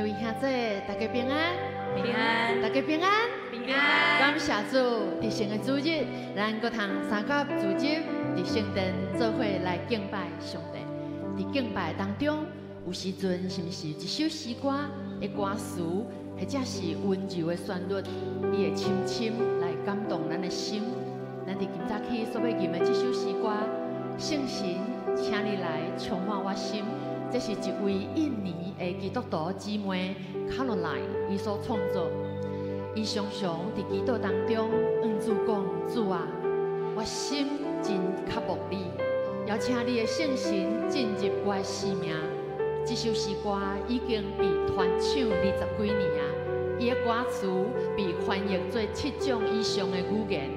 各位兄弟，大家平安，平安，大家平安，平安。感謝主，佇聖的主日，咱閣通三甲組織佇聖殿做伙來敬拜上帝。佇敬拜當中，有時陣是毋是一首詩歌的歌詞，或者是溫柔的旋律，伊會深深來感動咱的心。咱佇今早起所欲吟的這首詩歌，聖神，請你來充滿我心。這是一位印尼的基督徒姊妹卡羅萊伊所創作。伊常常佇祈禱當中，向主講：主啊，我心真渴慕你，邀請你的聖神進入我的生命。這首詩歌已經被傳唱20幾年啊！伊的歌詞被翻譯做七種以上的語言。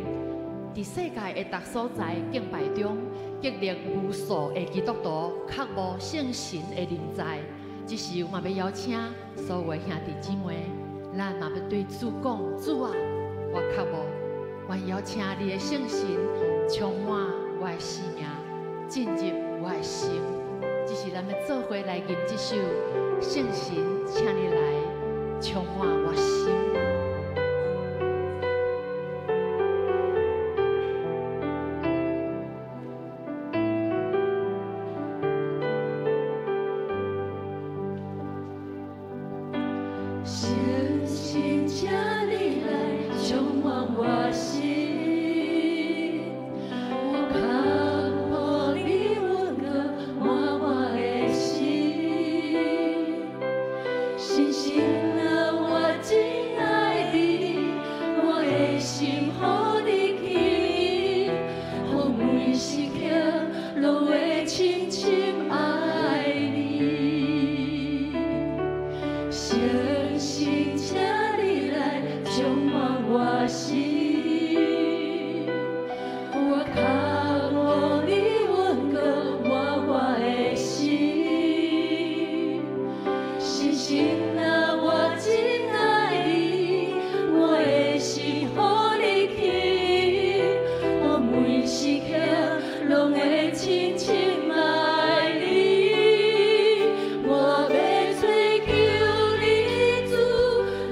佇世界的逐所在敬拜中，激勵無數的基督徒渴慕聖神的臨在。這時，我嘛欲邀請所有的兄弟姊妹，咱嘛欲對主講：主啊，我渴慕，我邀請你的聖神充滿我的生命，進入我的心。這是咱欲做伙來吟這首聖神，請你來充滿我心。聖神，請你來充滿我心，我渴慕你恩膏滿我的心。聖神啊，我真愛你，我的心予你去，予每時刻攏會深深愛你。聖神，請你來充滿我心，我渴慕你恩膏滿我的心。聖神啊，我真愛你，我的心予你去，我每時刻攏會深深愛你。我欲追求你主，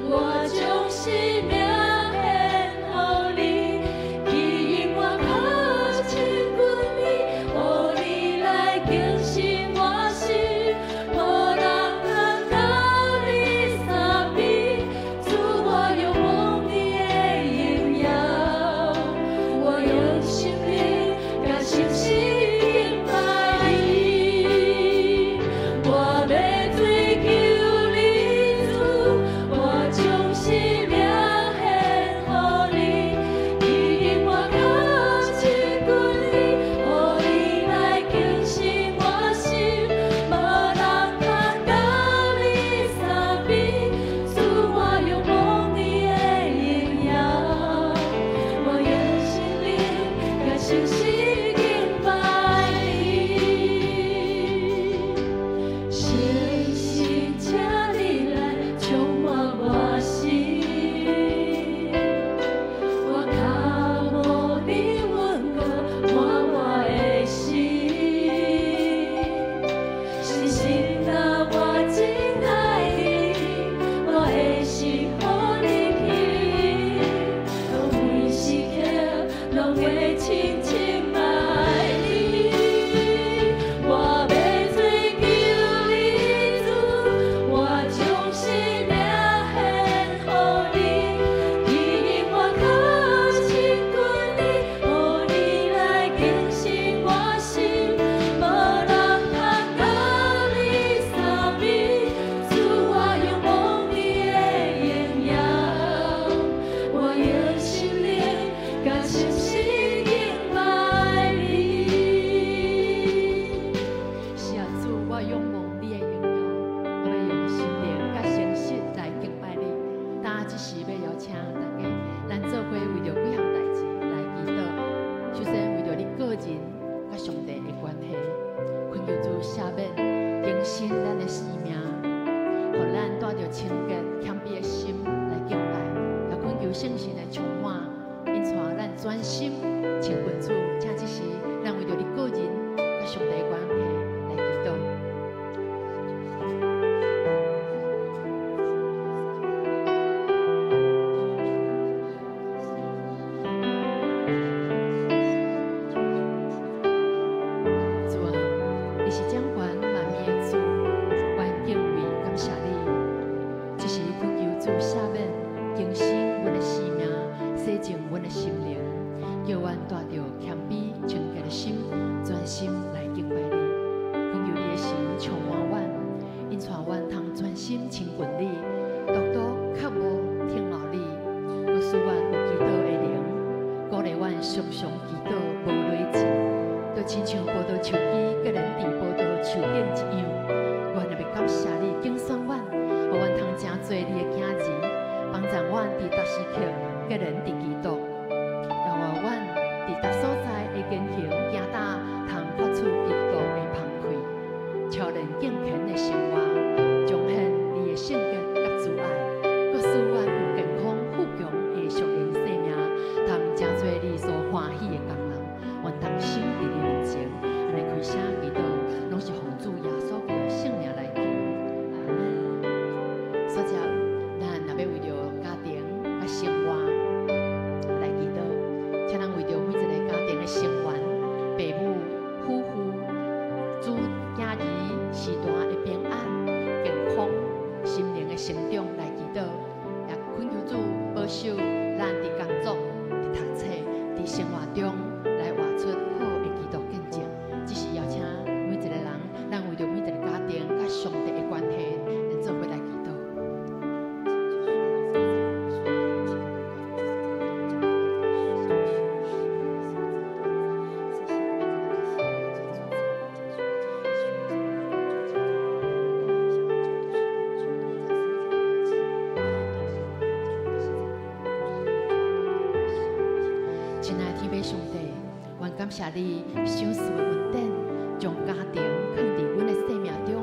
我將生命獻予你，吸引我靠親近你，予你來更新我心，無人通佮你相比。主，我仰望你的榮耀，我用心靈佮誠實敬拜你。我欲追求你主，我將生命獻予你，吸引我靠親近你，予你來更新我心，無人通佮你相比。主，我仰望你的榮耀，我用心靈佮誠實敬拜你。聖神，請你來充滿我心，我渴慕你恩膏滿我的心。聖神啊，我真愛你，我的心予你去，我每時刻攏會深深愛你。我欲追求你主，我將生命獻予你，吸引我靠親近你，予你來更新我心，無人通佮你相比。主，我仰望你的榮耀，我用心靈佮誠實敬拜你。是啊，主，我仰望你的榮耀，我欲用心靈佮誠實來敬拜你。今這時欲邀請大家，咱做伙為著幾項代誌來祈禱。首先，為著你個人佮上帝的關係，懇求主赦免更新咱的生命，予咱帶著清潔謙卑的心來敬拜，也懇求聖神的充滿，引帶咱專心親近主。請這時，咱為著你個人佮上帝的關係來祈禱。親近你，獨獨渴慕聽候你，閣賜阮有祈禱的靈，鼓勵阮常常祈禱無累志，就親像葡萄樹枝結連佇葡萄樹頂一樣。阮特別感謝你揀選阮，予阮通成做你的囝兒，幫助阮佇逐時刻結連佇基督，讓阮佇逐所在的言行行踏通發出基督的芳氣，超然敬虔的生活，彰顯你的聖潔佮慈愛，閣使阮有健康富強的屬靈生命，通成做你所歡喜的工人。願同心佇你面前，按呢開聲祈禱，攏是奉主耶穌基督聖名來求，阿門。所以，咱若欲為著家庭佮生活來祈禱，請咱為著每一個家庭的成員、爸母、夫婦、子囝兒時代的平安、健康、心靈的成長來祈禱，也懇求主保守咱佇工作、佇讀冊、佇生活中來活出好的基督見證。只是邀請每一個人，咱為著每一個家庭佮上帝的關係，咱做伙來祈禱。親愛的天父上帝，阮感謝你賞賜的恩典，將家庭囥佇阮的生命中，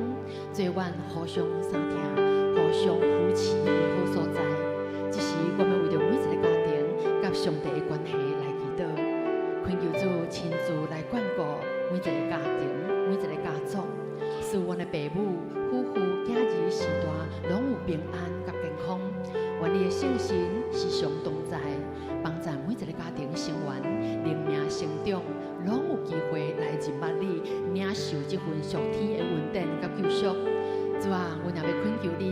做阮互相相疼、互相扶持的好所在。這時，我們為著每一個家庭佮上帝的關係來祈禱，懇求主親自來眷顧每一個家庭、每一個家族，使阮的爸母、夫婦、囝兒時代攏有平安佮健康。願你的聖神時常同在，幫助每一個家庭成員靈命成長，攏有機會來認捌你，領受這份屬天的恩典佮救贖。主啊，阮也欲懇求你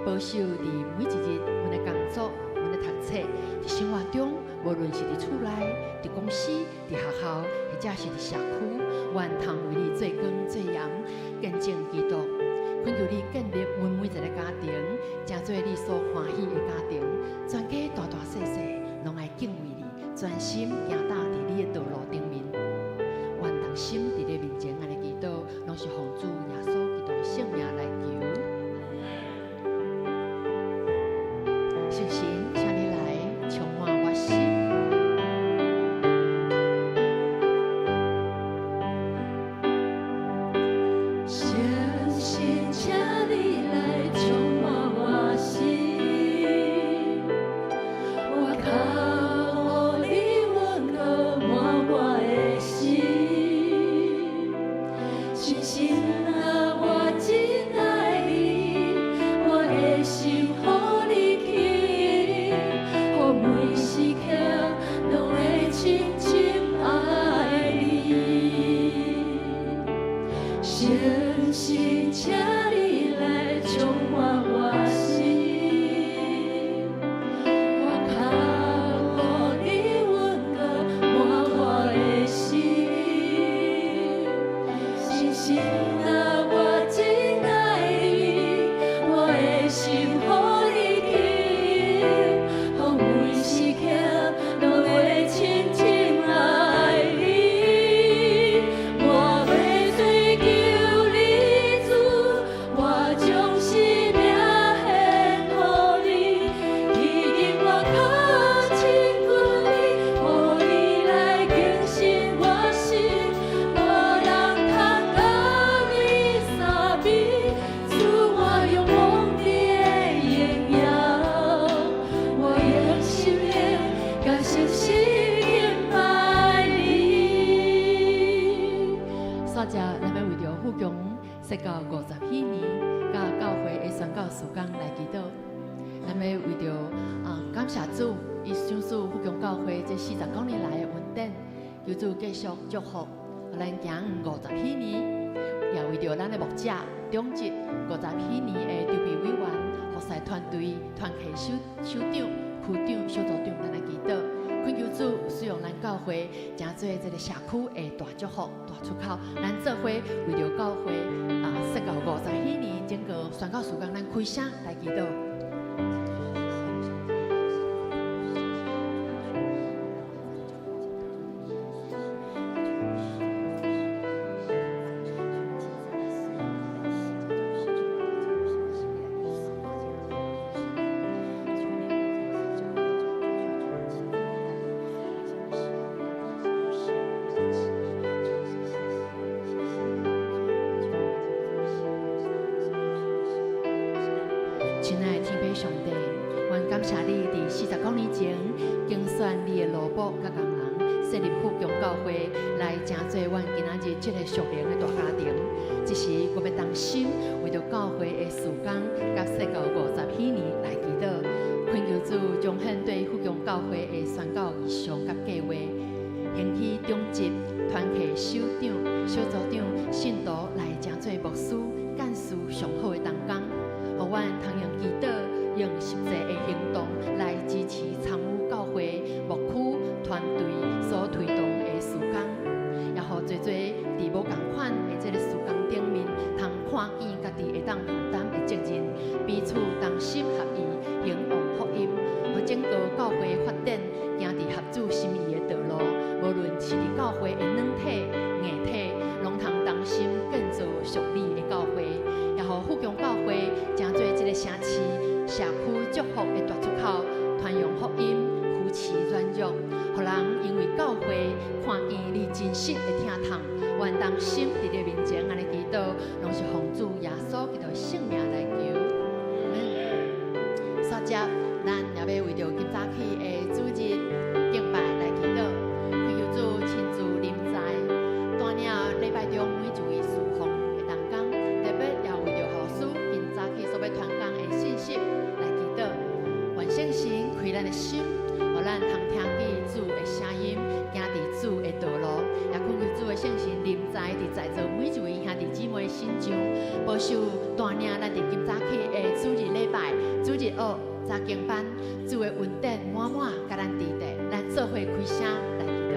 保守佇每一日阮的工作、阮的讀冊，佇生活中，無論是佇厝內、佇公司、佇學校，或者是佇社區，阮通為你做光做鹽，見證基督。懇求你建立阮每一個家庭，成做你所歡喜的家庭，全家大大細細攏愛敬畏你，專心行踏佇你的道路頂面。願同心佇你面前按呢祈禱，攏是奉主耶穌基督的聖名來求。聖神，請你來充滿我心。聖神，請你來充滿我心，我渴慕你溫和滿我的心。聖神啊，我真愛你，我的心予你去，予每時刻攏會深深愛你。聖神，請你來充滿我心，我渴慕你溫和滿我的心。聖神啊，我真愛你，我的心予你去，予每時刻攏會深深愛你。我欲追求你主，我將生命獻予你，吸引我較親近你，予你來更新我心，無人通共你相比，賜我仰望你的榮耀，我用心靈佮誠實敬拜你。煞只，咱欲為著富強設教50禧年，佮教會的宣教事工來祈禱。咱欲為著啊感謝主，伊賞賜富強教會這49年來的恩典，求主繼續祝福，予咱行50禧年。也為著咱的牧者長執50禧年的籌備委員、服侍團隊、團契首首長、區長、小組長，咱來祈禱。懇求主使用咱教會，成做這個社區的大祝福、大出口。咱做伙為著教會啊，設教50禧年整個宣教事工，咱開聲來祈禱。親愛的天父上帝，阮感謝你佇40多年前揀選你的奴僕佮工人，設立富強教會來成做阮今仔日這個屬靈的大家庭。這時，我欲同心為著教會的事工佮設教50禧年來祈禱，懇求主彰顯對富強教會的宣教異象佮計劃，興起長執、團契首長、小組長、信徒來成做牧師、幹事上好的同工。予阮通用祈禱、用實際的行動來支持參與教會牧區團隊所推動的事工，也予濟濟佇無仝款的這个事工頂面，通看見家己會當負擔的責任，彼此同心合意，興旺福音，予整个教會發展行佇合主心意的道路。無論是佇教會的軟體、硬體，攏通同心建造屬你的教會，也予富強教會成做這个城市社區祝福的大出口，傳揚福音，扶持軟弱，予人因為教會看見你真實的疼痛，願同心佇你面前按呢祈禱，攏是奉主耶穌基督的聖名來求。煞接，咱也欲為著今早起的主日敬拜來祈禱，懇求主親自臨在，帶領禮拜中每一位事奉的同工，特別也為著牧師今早起所欲傳講的信息來祈禱。願聖神開咱的心，予咱通聽見主的聲音，行佇主的道路，也懇求主的聖神臨在佇在座每一位兄弟姊妹身上，保守帶領咱佇今早起的主日禮拜、主日學、查經班，主的恩典滿滿佮咱佇佇，咱做伙開聲來祈禱。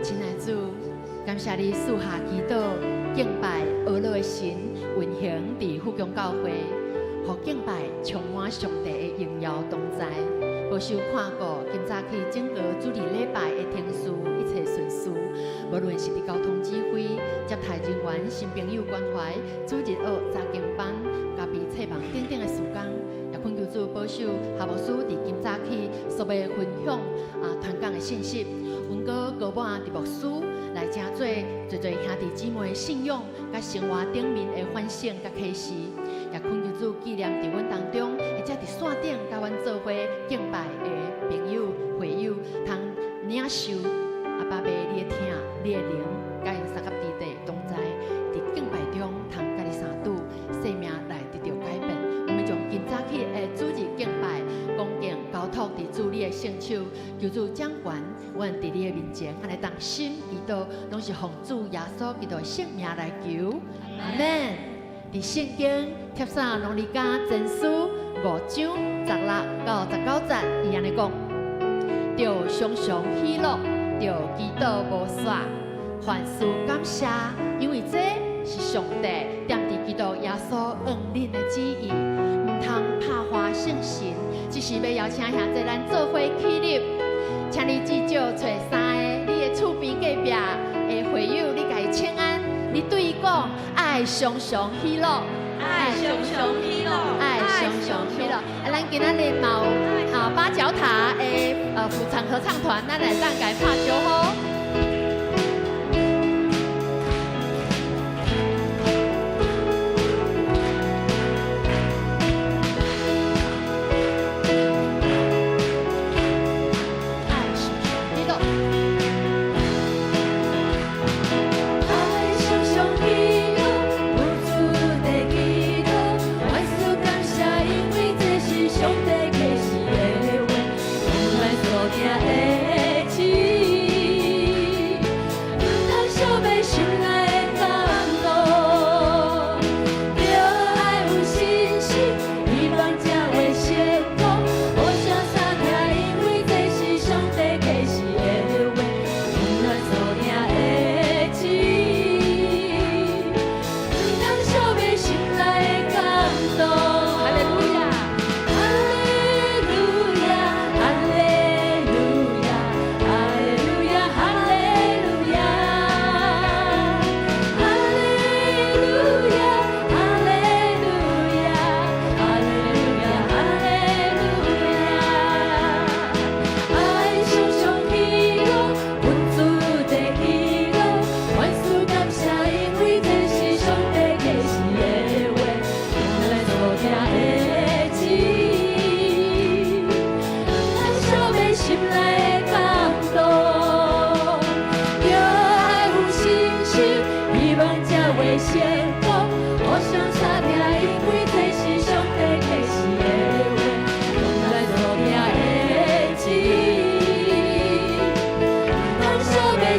親愛主，感謝你賜下祈禱、敬拜、哀樂的神運行佇富強教會，予敬拜充滿上帝的榮耀同在。保守看顧今早起整个主日禮拜的程序一切順遂，無論是佇交通指揮、接待人員、新朋友關懷、主日學查經班、咖啡冊房等等的事工，也懇求主保守夏牧師佇今早起所欲分享傳講的信息，恩膏膏抹佇牧師來成做濟濟兄弟姊妹信仰佮生活頂面的反省佮啟示，也懇求主紀念佇阮當中，或者佇線頂佮阮做伙敬拜的朋友、會友，通領受阿爸父你的疼、你的靈，佮𪜶相佮佇地同在，佇敬拜中通佮你相拄，生命來得著改變。我們將今早起的主日敬拜，恭敬交託佇主你的聖手，求主掌權，阮佇你的面前，按呢同心祈禱，攏是奉主耶穌基督的聖名來求，阿們。佇聖經帖撒羅尼迦前書5章16到19節，伊按呢講：著常常喜樂，著祈禱無煞，凡事感謝，因為這是上帝踮佇基督耶穌恩恁的旨意。毋通拍破聖神，這時欲邀請兄弟咱做伙起立，請你至少揣三个你的厝邊隔壁的會友，你共伊請安，你對伊講：愛常常喜樂，愛常常喜樂，愛常常喜樂。啊，咱今仔日嘛有八角塔的婦產合唱團，咱來當共伊拍招呼。愛常常喜樂。愛常常喜樂，不住地祈禱，凡事感謝，因為這是上帝啟示的話，永遠所定的旨意。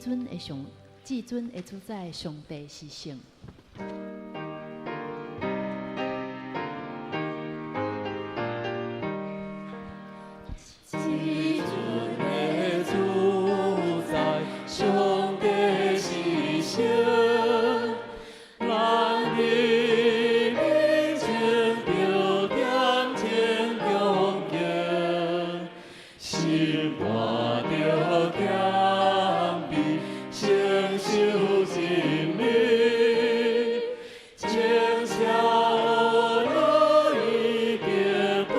尊的上，至尊的主宰上帝是聖。至尊的主宰，上帝是聖，咱佇面前著點鐘恭敬，心肝著謙卑，承受真理，稱謝阿樂伊極大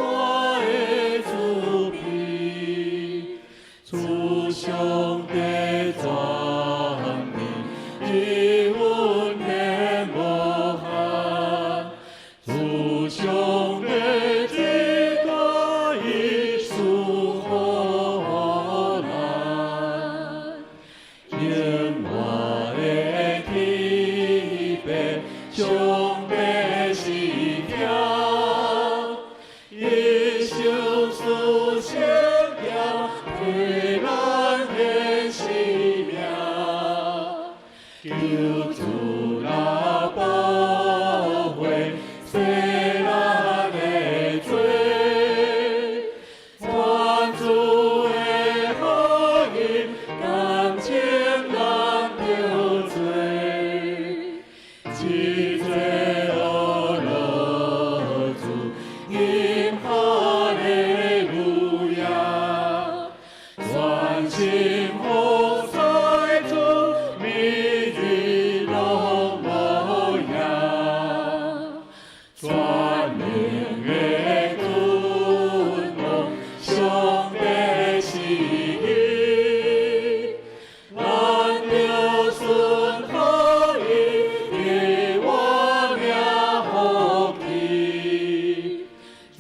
的慈悲，主上帝全能，伊恩典無限，主上帝至大伊賜予咱，永遠的天父上帝是疼，伊賞賜聖潔，替咱顯生命，求主來寶血洗咱的罪，傳主的福音，乾淨人得罪，至尊阿樂主，吟哈利路亞，全心服侍主，每日攏無掖，全能的君王，上帝是義，咱著順服伊，得活命福氣，主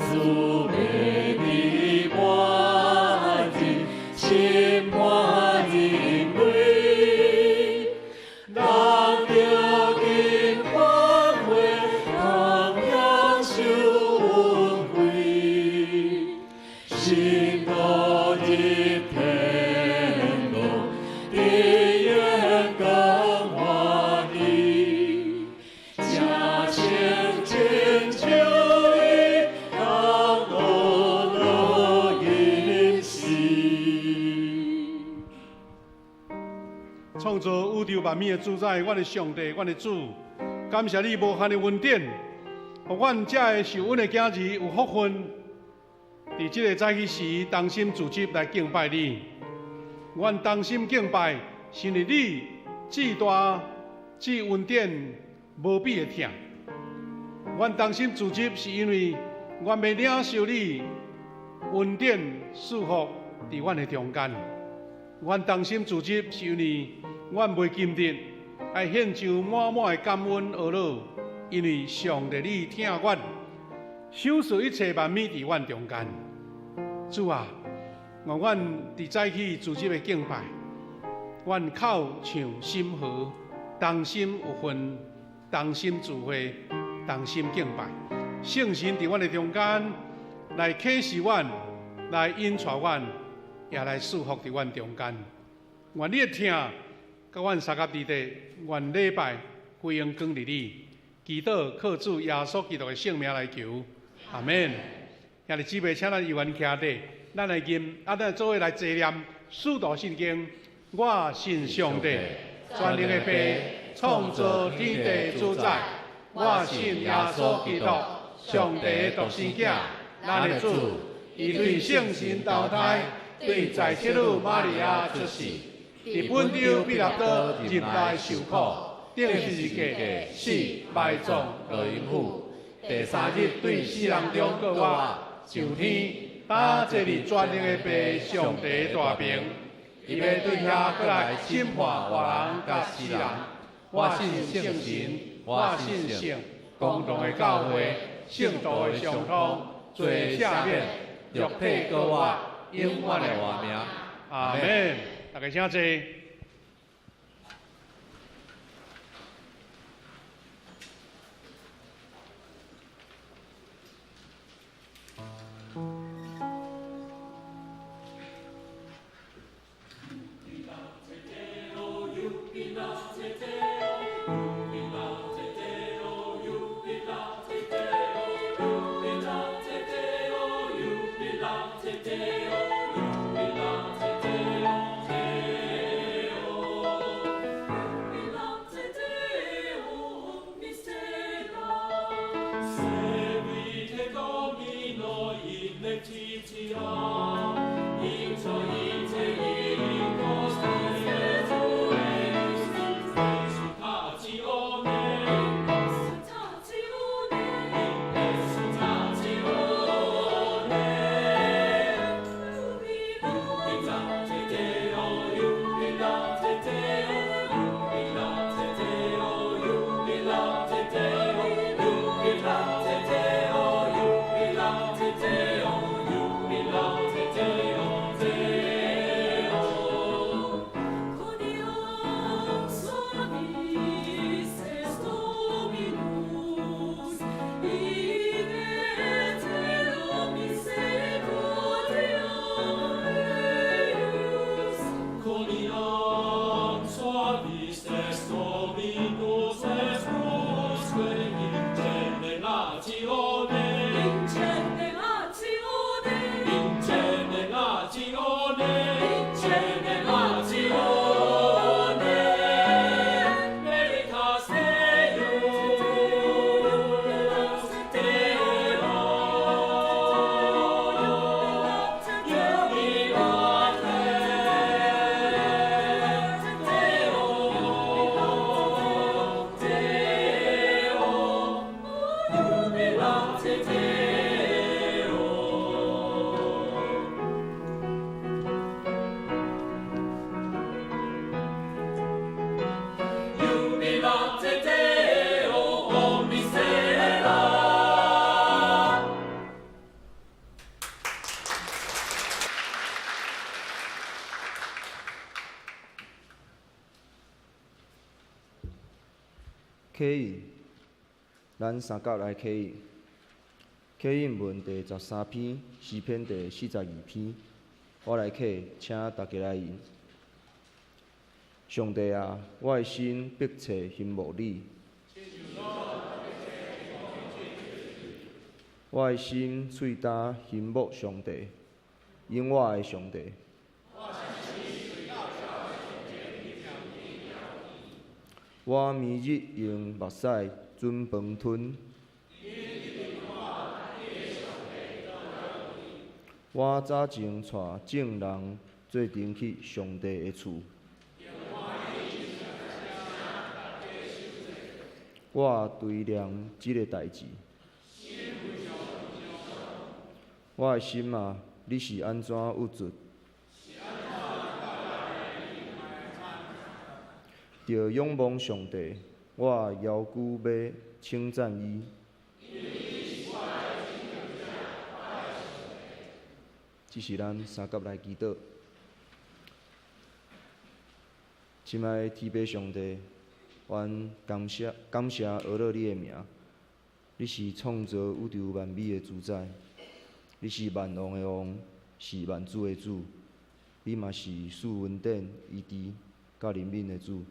欲佇末日審判人類，人著緊反悔，通享受恩惠，信徒入天堂，得永更歡喜，這清親像伊，同樂樂吟詩。創造宇宙萬物的主宰，阮的上帝，阮的主，感謝你無限的恩典，予阮這个受恩的囝兒有福分，佇這个早起時同心組織來敬拜你。阮同心敬拜，是因為你至大至恩典無比的疼。阮同心組織，是因為阮欲領受你恩典賜福佇阮的中間。阮同心組織，是因為阮袂禁得愛獻上滿滿的感恩阿樂，因為上帝你疼阮，賞賜一切萬物佇阮中間。主啊，願阮佇早起組織的敬拜，阮口唱心和，同心有份，同心聚會，同心敬拜。聖神佇阮的中間來啟示阮，來引帶阮，也來賜福佇阮中間。願你的疼，佮阮相佮佇地，願禮拜歸榮光佇你。祈禱靠主耶穌基督的聖名來求，阿門。兄弟姊妹，請咱依願徛佇，咱來吟，啊，咱做伙來齊念使徒信經。我信上帝，全能的父，創造天地主宰。我信耶穌基督，上帝的獨生囝，咱的主，伊對聖神投胎，對在聖女瑪利亞出世，佇本丟彼拉多入內受苦，釘十字架，死埋葬落陰府，第三日對死人中復活，上天，搭坐佇全能的父上帝大爿，伊欲對遐閣來審判活人佮死人。我信聖神，我信聖公同的教會，聖徒的相通，罪赦免，肉體復活，永遠的活命。阿門。大家請坐。启印，咱三甲来启印。启印文第13篇，诗篇第42篇，我来启，请大家来吟。上帝啊，我的心迫切欣慕你，我的心喙焦欣慕上帝，永活的上帝。我暝日用目屎准饭吞，我早前带众人做阵去上帝的厝。我追念这个代志。我的心啊，你是按怎郁卒？著仰望上帝，我犹阁欲称赞伊。这是咱三甲来祈祷。亲爱的天父上帝，阮感谢感谢阿乐你的名，你是创造宇宙万美的主宰，你是万王的王，是万主的主，你嘛是赐恩典、医治、佮怜悯的主。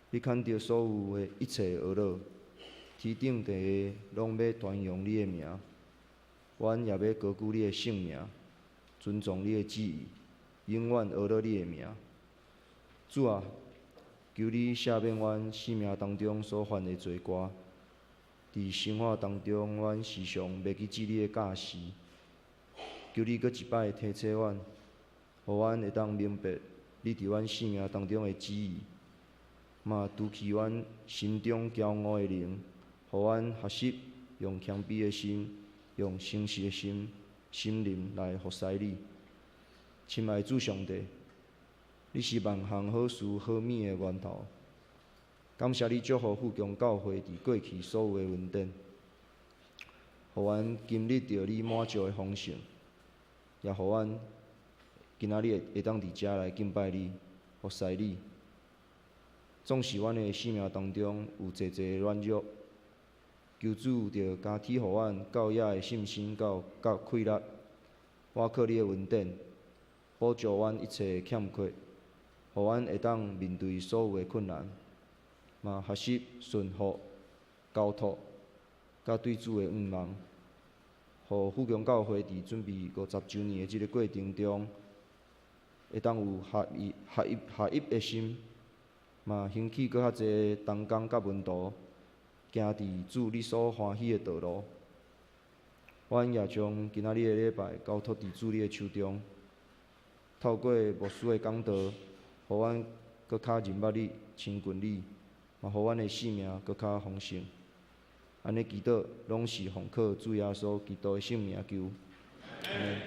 你牵著所有的一切呵咾，天顶地下拢欲传扬你的名，阮也欲高举你的圣名，尊崇你的旨意，永远呵咾你的名。主啊，求你赦免阮生命当中所犯的罪过，伫生活当中，阮时常袂记起你的教示，求你阁一摆提醒阮，予阮会当明白你伫阮生命当中的旨意。嘛，除去阮心中骄傲的灵，予阮学习用谦卑的心，用诚实的心、心灵来服侍你。亲爱的主上帝，你是万项好事好物的源头。感谢你祝福富强教会伫过去所有的恩典，予阮经历著你满足的丰盛，也予阮今仔日会当伫遮来敬拜你、服侍你。总是阮的生命当中有济济软弱，求主著加添予阮到遐的信心佮气力，倚靠你的恩典，补足阮一切的欠缺，予阮会当面对所有的困难，嘛学习顺服、交托，佮对主的向望，予富强教会伫准备50周年的这个过程中，会当有合一、合一、合一的心。嘛，兴起阁较济同工佮门徒，行伫主你所欢喜的道路。阮也将今仔日的礼拜交托伫主你的手中，透过牧师的讲道，予阮阁较认捌你、亲近你，嘛予阮的生命阁较丰盛。按呢祈祷，拢是奉靠主耶稣基督的圣名求。阿们。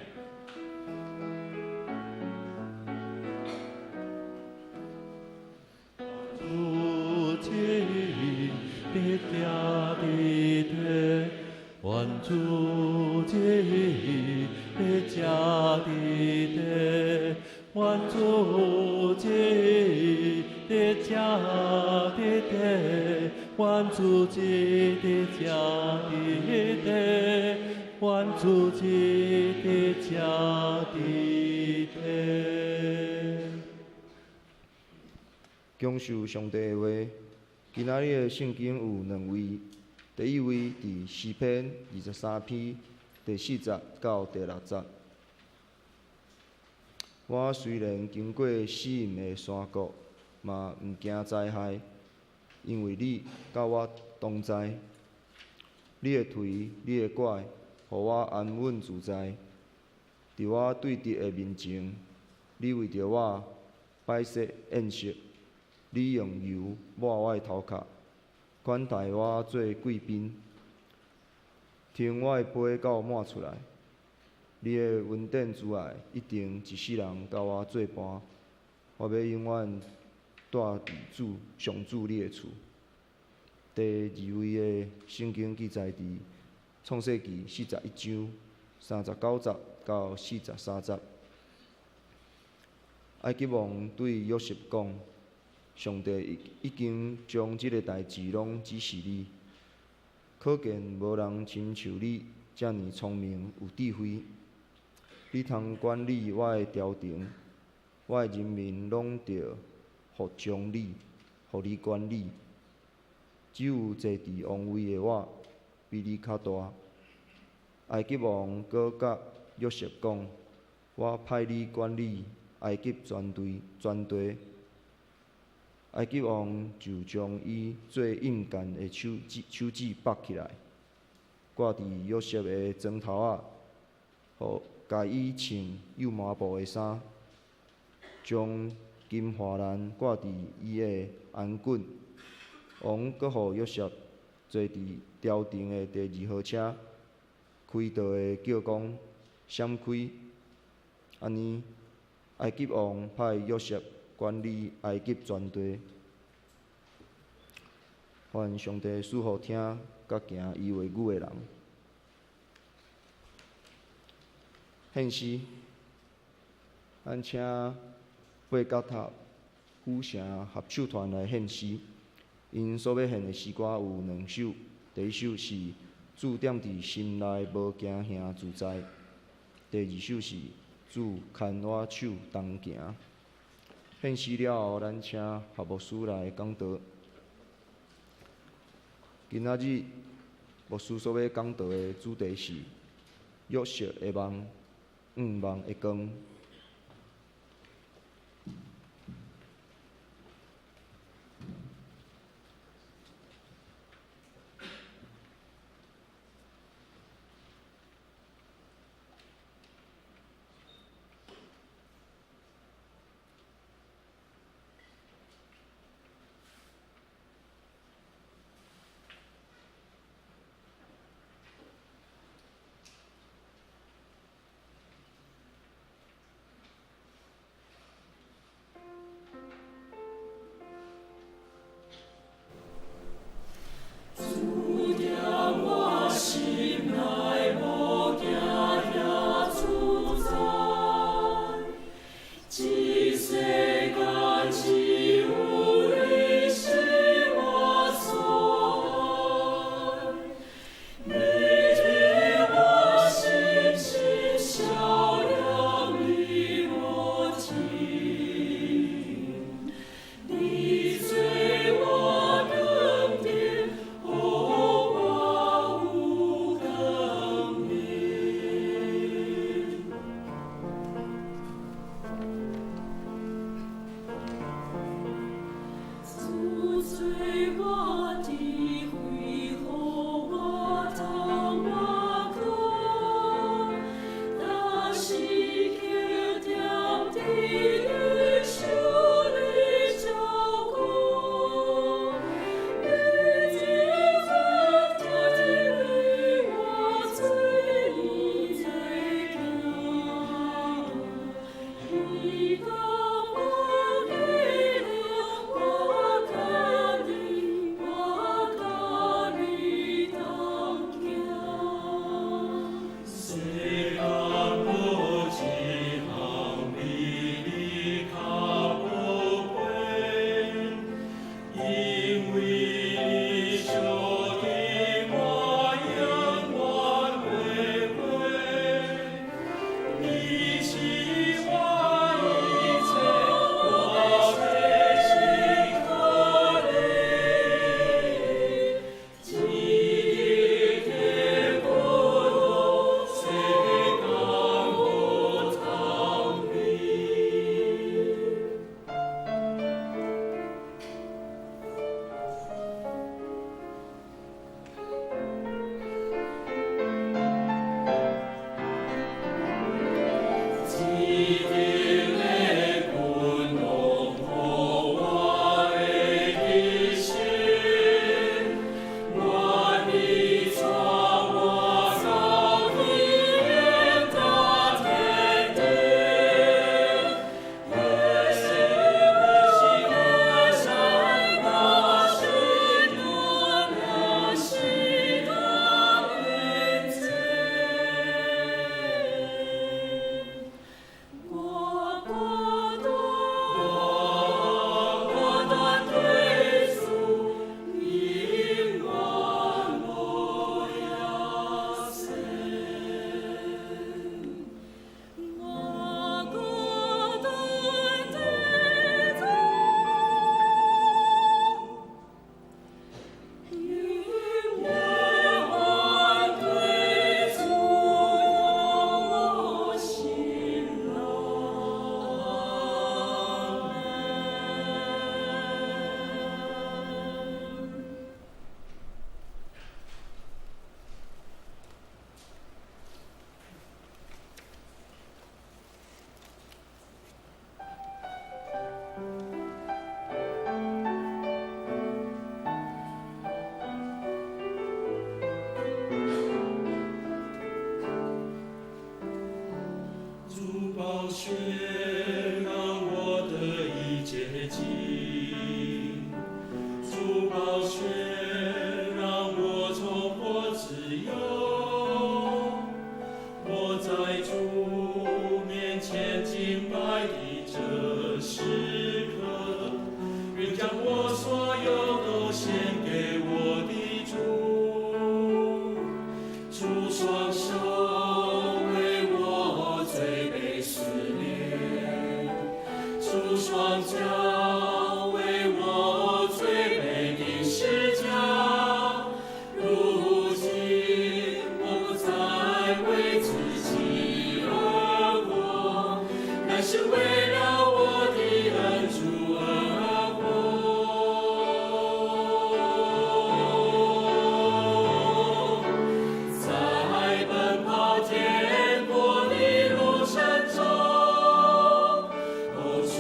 愿主旨意伫遮伫地，愿主旨意伫遮伫地，愿主旨意伫遮伫地，愿主旨意伫遮伫地。享受上帝的话，今仔日的聖經有兩位，第一位佇詩篇23篇第四節到第六節。我雖然經過死蔭的山谷，嘛毋驚災害，因為你佮我同在。你的槌、你的拐，予我安穩自在。佇我對敵的面前，你為著我擺設宴席，你用油抹我的頭殼，款待我做貴賓，聽我的杯到滿出來。你的恩典慈愛一定一世人佮我做伴，我欲永遠住佇主上主你的厝。第二位的聖經記載佇創世記41章39節到43節。埃及王對約瑟講：上帝已經將這个代誌攏指示你，可見無人親像你遮爾聰明有智慧。你通管理我的朝廷，我的人民攏著服從你，予你管理。只有坐佇王位的我比你較大。埃及王閣佮約瑟講：我派你管理埃及全地，全地。埃及王就將伊做印鑑的手指手指縛起來，掛佇約瑟的枕頭仔，予共伊穿幼麻布的衫，將金華蘭掛佇伊的頷頸。王閣予約瑟坐佇朝廷的第二號車，開道的轎講閃開。按呢，埃及王派約瑟管理埃及全地。願上帝賜福聽佮行伊話語的人。獻詩，咱請八角塔府城合唱團來獻詩。𪜶所欲獻的詩歌有兩首，第一首是主踮佇心內無驚嚇自在，第二首是主牽我手同行。獻詩了後，咱請何牧師來講道。今仔日牧師所欲講道的主題是約瑟的夢，向望的光。主踮我心內無驚嚇自在，這世間只有你是我所愛，你聽我心是笑臉的無盡，你做我燈點，予我有光明。主做我智慧，予我通活過，逐時刻踮佇你手裡照顧，你這份帶領我做伊做行，你教我記了，我佮你，我佮你同行。世間無一項比你較寶貴，因為你相對我永遠袂悔，你是我一切，我的心靠你。血讓我得以潔淨，主寶血讓我重獲自由。我在主面前敬拜的這時刻，願將我所有都獻給我的主。主雙手為我罪被撕裂，主雙腳為我罪被釘十架。如今我不再為自己而活，乃是為了我的恩主而活。在奔跑天國的路程中，哦，主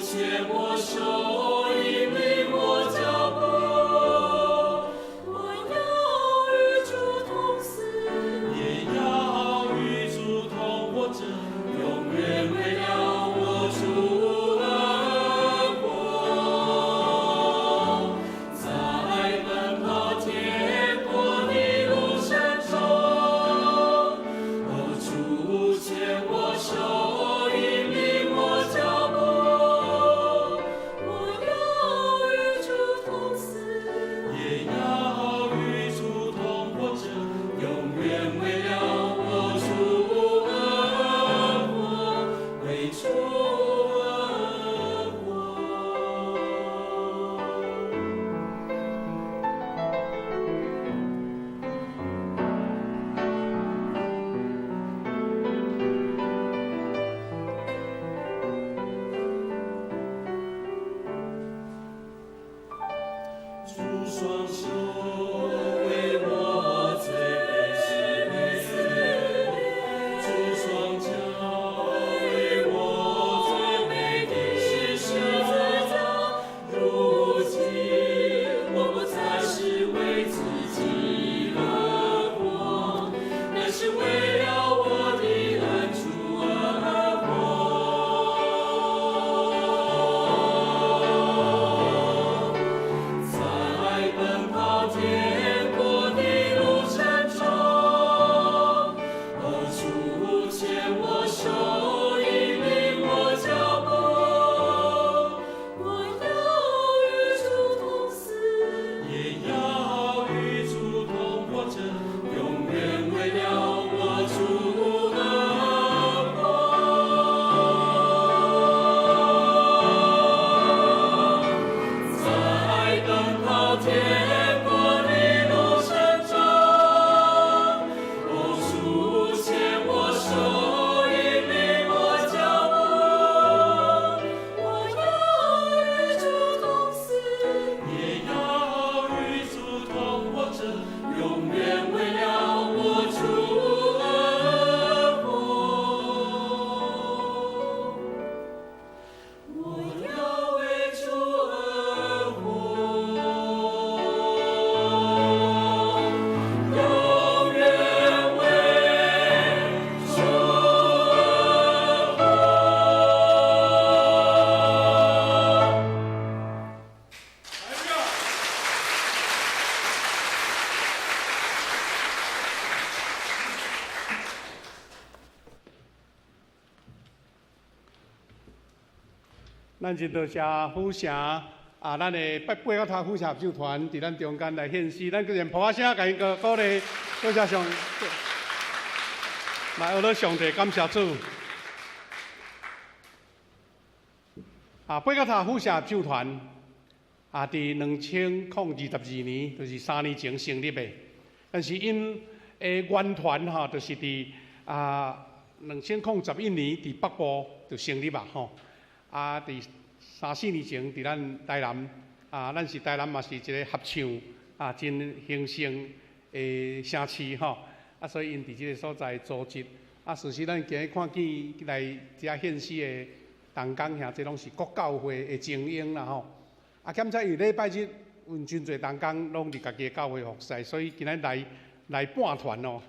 牽我手，引領我腳步。我要與主同死，也要與主同活著，永遠為了我主而活。在奔跑天國的路程中，哦，主牽我手，引領我腳步。我要與主同死，也要與主同活著，永遠為了我主而活，為主而活。主雙手為我罪被撕裂，主雙腳為我罪被釘十架。如今我不再是為自己而活，乃是為了我的恩主而活。在奔跑天國的路程中，哦，主牽我手，引領我腳步。我要與主同死，也要與主同活著，永遠為了我主而活。在奔跑天國的路程中，哦，主牽我手，引領我腳步。我要與主同死，也要與主同活著，永遠為了我主而活。我要為主而活，永遠為主而活。咱真多謝府城啊，咱的八八角塔府城合唱團佇咱中間來獻詩，咱閣用噗仔聲共𪜶閣鼓勵，多謝上，來，學上帝感謝主。啊，八角塔府城合唱團啊，佇2022年，就是3年前成立的，但是𪜶的原團吼，就是佇2011年佇北部就成立啊吼。啊，佇三四年前，佇咱台南，啊，咱是台南嘛是一個合唱啊，真興盛的城市吼。啊，所以𪜶佇這個所在組織。啊，事實咱今日看見來遮獻詩的同工兄，這攏是各教會的精英啦吼。啊，兼且因為禮拜日，阮真濟同工攏佇家己的教會服侍，所以今日來來半團哦。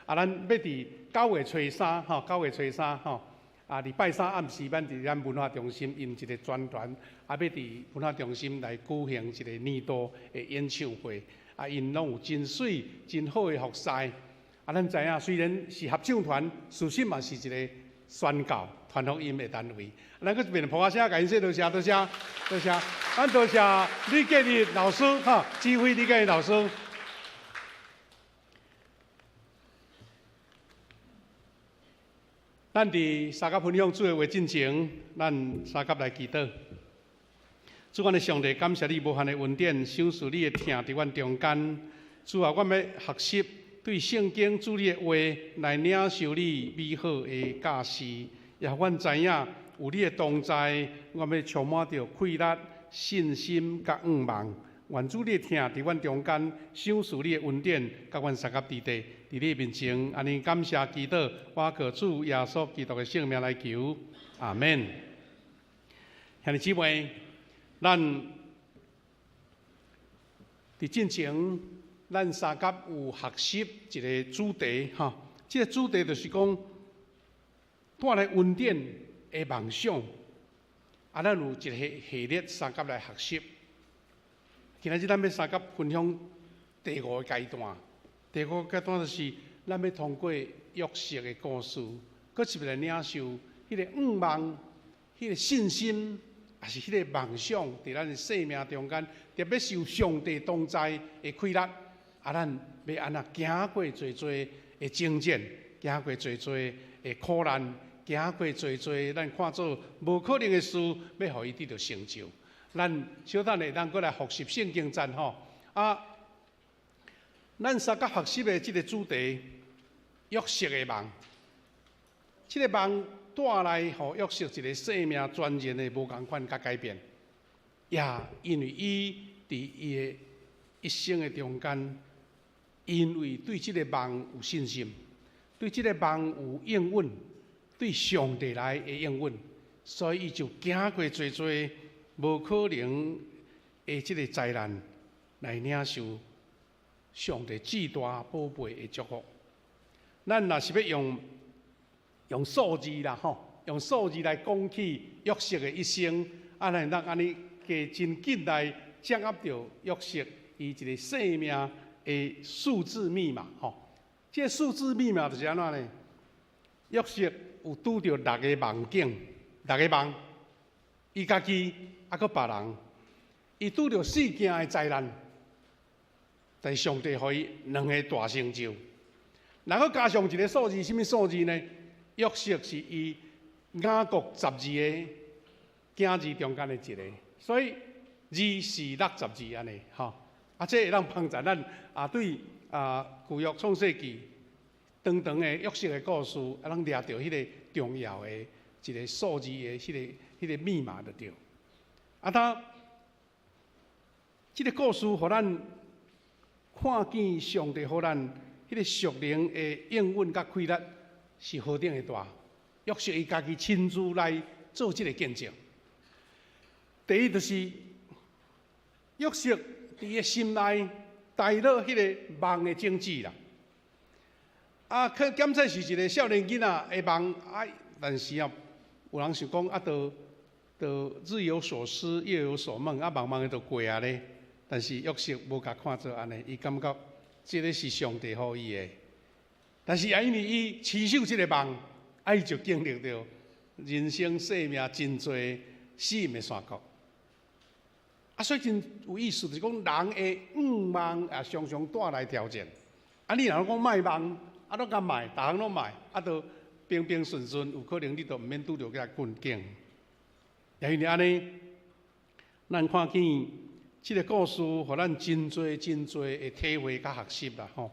啊，咱欲佇9月初三吼，9月初三吼，啊，禮拜三暗時，咱佇咱文化中心𪜶一個專團，啊，欲佇文化中心來舉行一個年度的演唱會。啊，𪜶攏有真媠、真好的服侍。啊，咱知影，雖然是合唱團，事實嘛是一個宣教、傳福音的單位。咱閣一遍拍聲，共𪜶說多謝，多謝，多謝。咱多謝李建義老師，哈，指揮李建義老師。咱佇相佮分享主的話進前，咱相佮來祈禱。主，阮的上帝，感謝你無限的恩典，賞賜你的疼佇阮中間。主啊，阮欲學習對聖經主你的話來領受你美好的教示，也予阮知影有你的同在，阮欲充滿著氣力、信心佮向望。願主你的疼佇阮中間，賞賜你的恩典，佮阮相佮佇地，佇你面前，按呢感謝祈禱，我靠主耶穌基督的聖名來求，阿們。兄弟姊妹，咱佇進前，咱相佮有學習一個主題，吼，這個主題就是講帶來恩典的夢想。啊，咱有一個系列相佮來學習。今仔日咱欲相佮分享第五個階段，第五個階段就是咱欲通過約瑟的故事，閣一遍來領受彼個向望、彼個信心，抑是彼個夢想，佇咱的生命中間，特別是有上帝同在的氣力，啊，咱欲按怎行過濟濟的爭戰，行過濟濟的苦難，行過濟濟咱看做無可能的事，欲予伊得著成就。咱小等下，咱閣來複習聖經節吼。啊，咱相佮學習的這個主題，約瑟的夢。這個夢帶來予約瑟一個生命全然的無仝款佮改變。也因為伊佇伊的一生的中間，因為對這個夢有信心，對這個夢有應允，對上帝來的應允，所以伊就行過濟濟無可能的這個災難，來領受上帝至大寶貝的祝福。咱若是欲用數字啦，吼，用數字來講起約瑟的一生，啊，咱會當按呢加真緊來掌握著約瑟伊一個生命的數字密碼，吼。這個數字密碼就是按怎呢？約瑟有拄著六個夢境，六個夢，伊家己啊，閣別人，伊拄著四件的災難，但是上帝予伊兩個大成就。若閣加上一個數字，啥物數字呢？約瑟是伊雅各12個囝兒中間的一個，所以二四六十二按呢，吼。啊，這會當幫助咱啊，對啊舊約創世記長長的約瑟的故事，啊，攏掠著彼個重要的一個數字的彼個密碼就對。啊，他這個故事，予咱看見上帝予咱彼個屬靈的應允佮氣力是何等的大。約瑟伊家己親自來做這個見證。第一就是約瑟佇伊的心內帶落彼個夢的種子啦。啊，去檢測是一個少年囡仔的夢啊，但是啊，有人想講啊，都日有所思，夜有所夢，啊，夢夢的就過啊咧。但是約瑟無共看做按呢，伊感覺這個是上帝予伊的。但是也因為伊持守這個夢，啊，伊就經歷著人生生命真濟死蔭的山谷。啊，所以真有意思，就是講人的向望也常常帶來挑戰。啊，你若講莫夢，啊，攏共莫，逐項攏莫，啊，都平平順順，有可能你都毋免拄著遐困境。也因為按呢，咱看見這個故事，予咱真濟真濟的體會佮學習啦吼。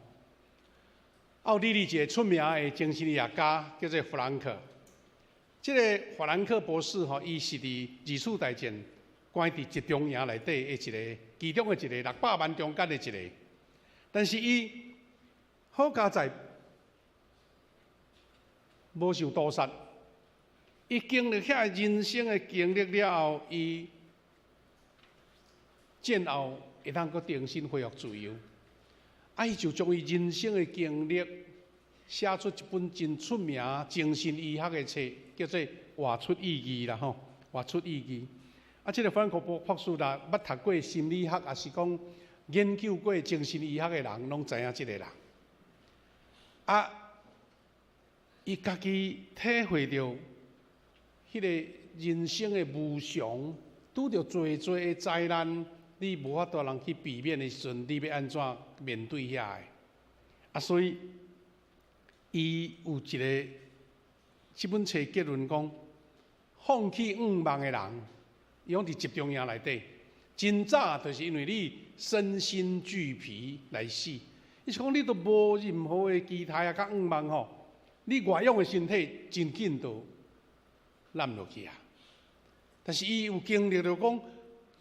奧地利一個出名的精神醫學家叫做弗蘭克。這個法蘭克博士吼，伊是佇二次大戰關佇集中營內底的一個，其中的一個600萬中間的一個。但是伊好佳哉無受屠殺。伊經歷遐人生的經歷了後，伊戰後會當閣重新恢復自由。啊，伊就將伊人生的經歷寫出一本真出名精神醫學的冊，叫做《活出意義》啦吼，《活出意義》。啊，這個法蘭克福博士啦，捌讀過心理學，抑是講研究過精神醫學的人，攏知影這個人。啊，伊家己體會著彼個人生的無常，拄著濟濟的災難，你無法度通去避免的時陣，你欲按怎面對遐个？啊，所以伊有一個這本冊結論講，放棄願望的人，伊講佇集中營內底，真早就是因為你身心俱疲來死。伊是講你都無任何的期待啊，佮願望吼，你偌勇的身體真緊就爛落去啊。但是伊有經歷著講，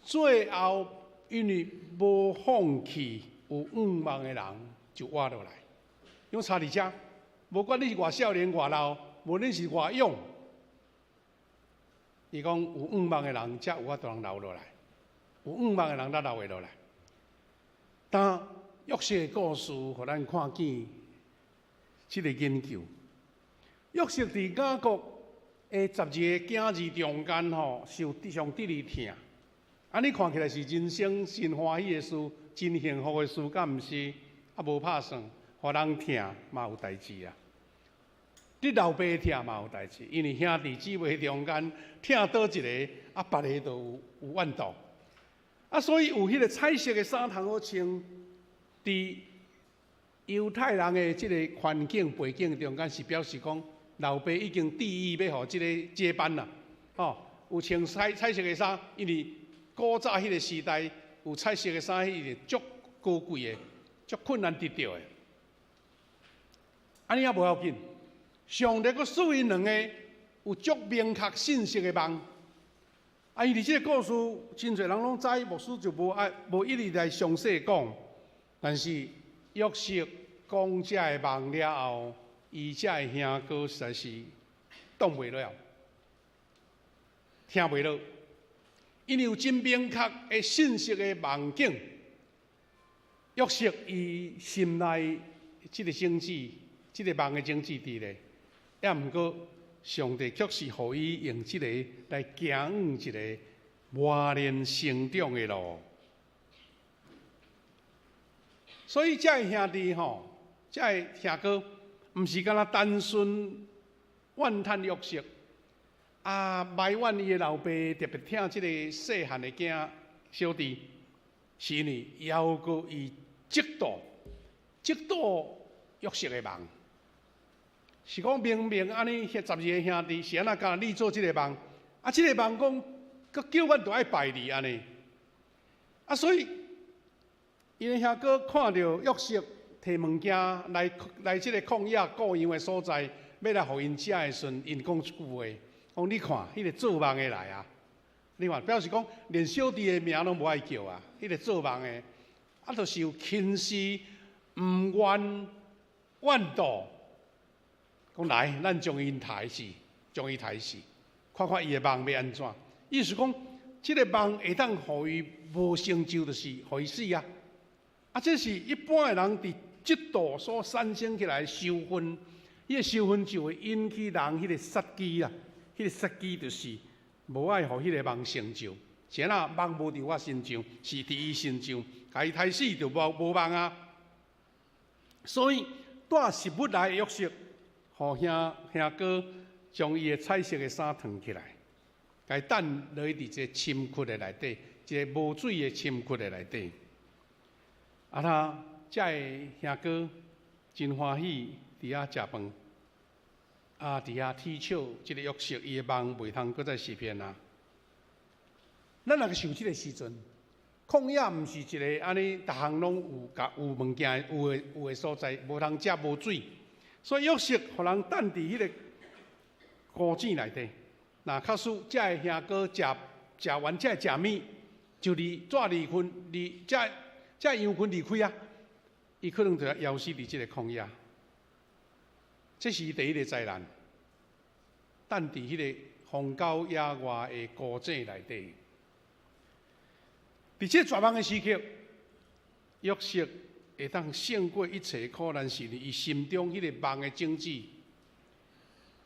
最後因為無放棄有願望的人就活落來。因為差佇遮，無管你是偌少年偌老，無論是偌勇，伊講有願望的人才有法度通留落來，有願望的人才留會落來。但約瑟的故事，予咱看見這個研究。約瑟佇雅各的12個囝兒中間吼，受上得力疼。按呢看起來是人生真歡喜的事，真幸福的事，敢毋是？啊，無拍算，予人疼嘛有代誌啊。你老爸疼嘛有代誌，因為兄弟姊妹中間疼倒一個，啊，別个就有怨妒。啊，所以有彼個彩色的衫通好穿，佇猶太人的這個環境背景中間，是表示講老爸已經致意欲予這个接班啦。吼，有穿彩彩色的衫，因為古早彼个時代有彩色的衫，彼個足高貴的，足困難得著的。按呢也無要緊，上帝閣賜𪜶兩個有足明確信息的夢。啊，因為這个故事真濟人攏知，牧師就無愛無一直來詳細講。但是約瑟講這个夢了後，伊這个兄哥實在是擋袂了，聽袂落。因為有真明確的信息的夢境，約瑟伊心內這个種子，這个夢的種子佇咧，抑毋過上帝卻是予伊用這个來行一个磨練成長的路。所以這个兄弟吼，這个兄哥，毋是干焦單純怨嘆約瑟，啊埋怨伊的老爸特別疼這个細漢的囝小弟，是因為猶閣伊嫉妒，嫉妒約瑟的夢。是講明明按呢，12个兄弟是按怎敢若你做這个夢？啊，這个夢講，閣叫阮著愛拜你按呢。啊，所以𪜶的兄哥看著約瑟提物件來來這个曠野顧羊的所在，欲來予𪜶食的時陣，𪜶講一句話，講你看，彼个做夢的來啊！你看，表示講連小弟的名攏無愛叫啊，彼个做夢的，啊，就是有輕視、毋願、怨妒。講來，咱將𪜶刣死，將伊刣死，看看伊的夢欲按怎。意思講，這个夢會當予伊無成就，就是予伊死啊！啊，這是一般的人佇嫉妒所產生起來的仇恨，彼个仇恨就會引起人彼个殺機啊！彼个殺機就是無愛予彼个夢成就。是按怎夢無佇我身上，是佇伊身上，共伊刣死就無無夢啊！所以帶食物來的約瑟，予兄兄哥將伊的彩色的衫脫起來，共伊擲落去佇一个深窟的內底，一个無水的深窟的內底。啊，他這个兄哥真歡喜，佇遐食飯，啊，佇遐恥笑這个約瑟，伊的夢袂通閣再實現啊。咱若去想這个時陣，曠野毋是一个按呢，逐項攏有共有物件有的有的所在，無通食無水，所以約瑟予人擲佇彼个枯井內底。若假使這个兄哥食食完這个食物，就離紙離群離這這羊群離開啊，伊可能就要枵死佇這个曠野。這是伊第一个災難，擲佇彼个荒郊野外的枯井內底。佇這絕望的時刻，約瑟會當勝過一切苦難，是伊心中彼个夢的種子。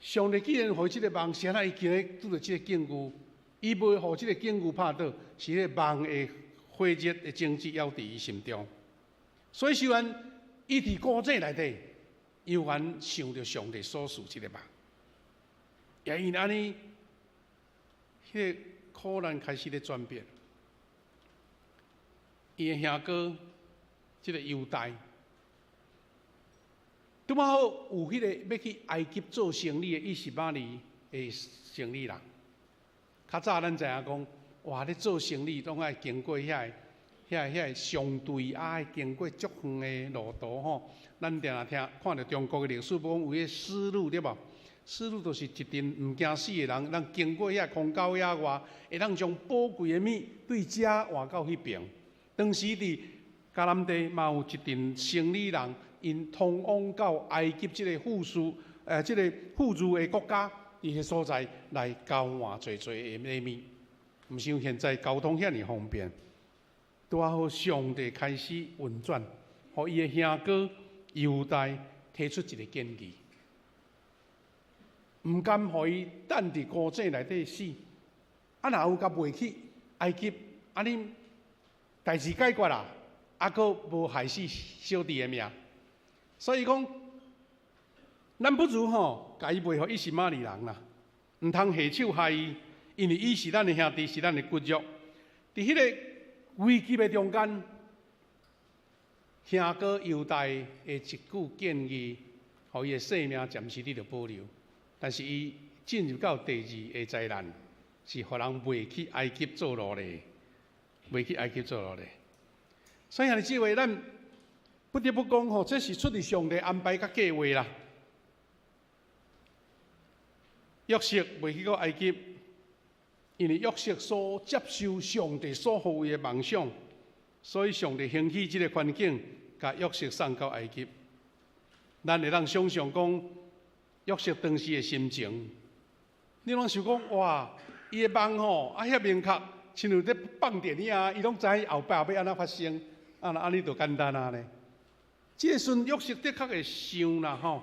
上帝既然予伊這个夢，是按怎伊今日拄著這个境遇，伊袂予這个境遇拍倒，是彼个夢的火熱的種子猶佇伊心中。所以雖然伊佇苦井內底，猶原想著上帝所賜這个夢。也因按呢，彼个苦難開始咧轉變。伊的兄哥，這个猶大，拄仔好有彼个欲去埃及做生理的以實瑪利的生理人。較早咱知影講，哇！咧做生理攏愛經過遐个商隊啊，愛經過足遠的路途吼。咱定定聽看著中國的歷史，講有彼個絲路對無？絲路就是一陣毋驚死的人，咱經過遐荒郊野外，會當將寶貴的物對遮換到彼爿。當時佇迦南地嘛有一陣生理人，𪜶通往到埃及這个富庶，這个富裕的國家，佇彼所在來交換濟濟的禮物。毋像現在交通遐爾方便，拄仔好上帝開始運轉，予伊的兄哥猶大提出一个建議，毋甘予伊等佇苦井內底死，啊若有共賣去埃及，按呢代誌解決啦，啊閣無害死小弟的命，所以講，咱不如吼，共伊賣予以實瑪利人啦，毋通下手害伊，因為伊是咱的兄弟，是咱的骨肉。佇彼个危急的中間，兄哥猶大的一句建議，予伊的性命暫時得著保留，但是伊進入到第二个災難，是予人賣去埃及做奴隸，賣去埃及做奴隸。所以兄弟姊妹，咱不得不講吼，這是出自上帝安排佮計劃啦。約瑟賣去到埃及，因為約瑟所接受上帝所予伊的夢想，所以上帝興起這个環境，共約瑟送到埃及。咱會當想像講，約瑟當時的心情，你攏想講哇，伊的夢吼啊遐明確，親像咧放電影啊，伊攏知後擺欲按怎發生，啊若按呢就簡單啊咧。這个時陣約瑟的確會想啦吼，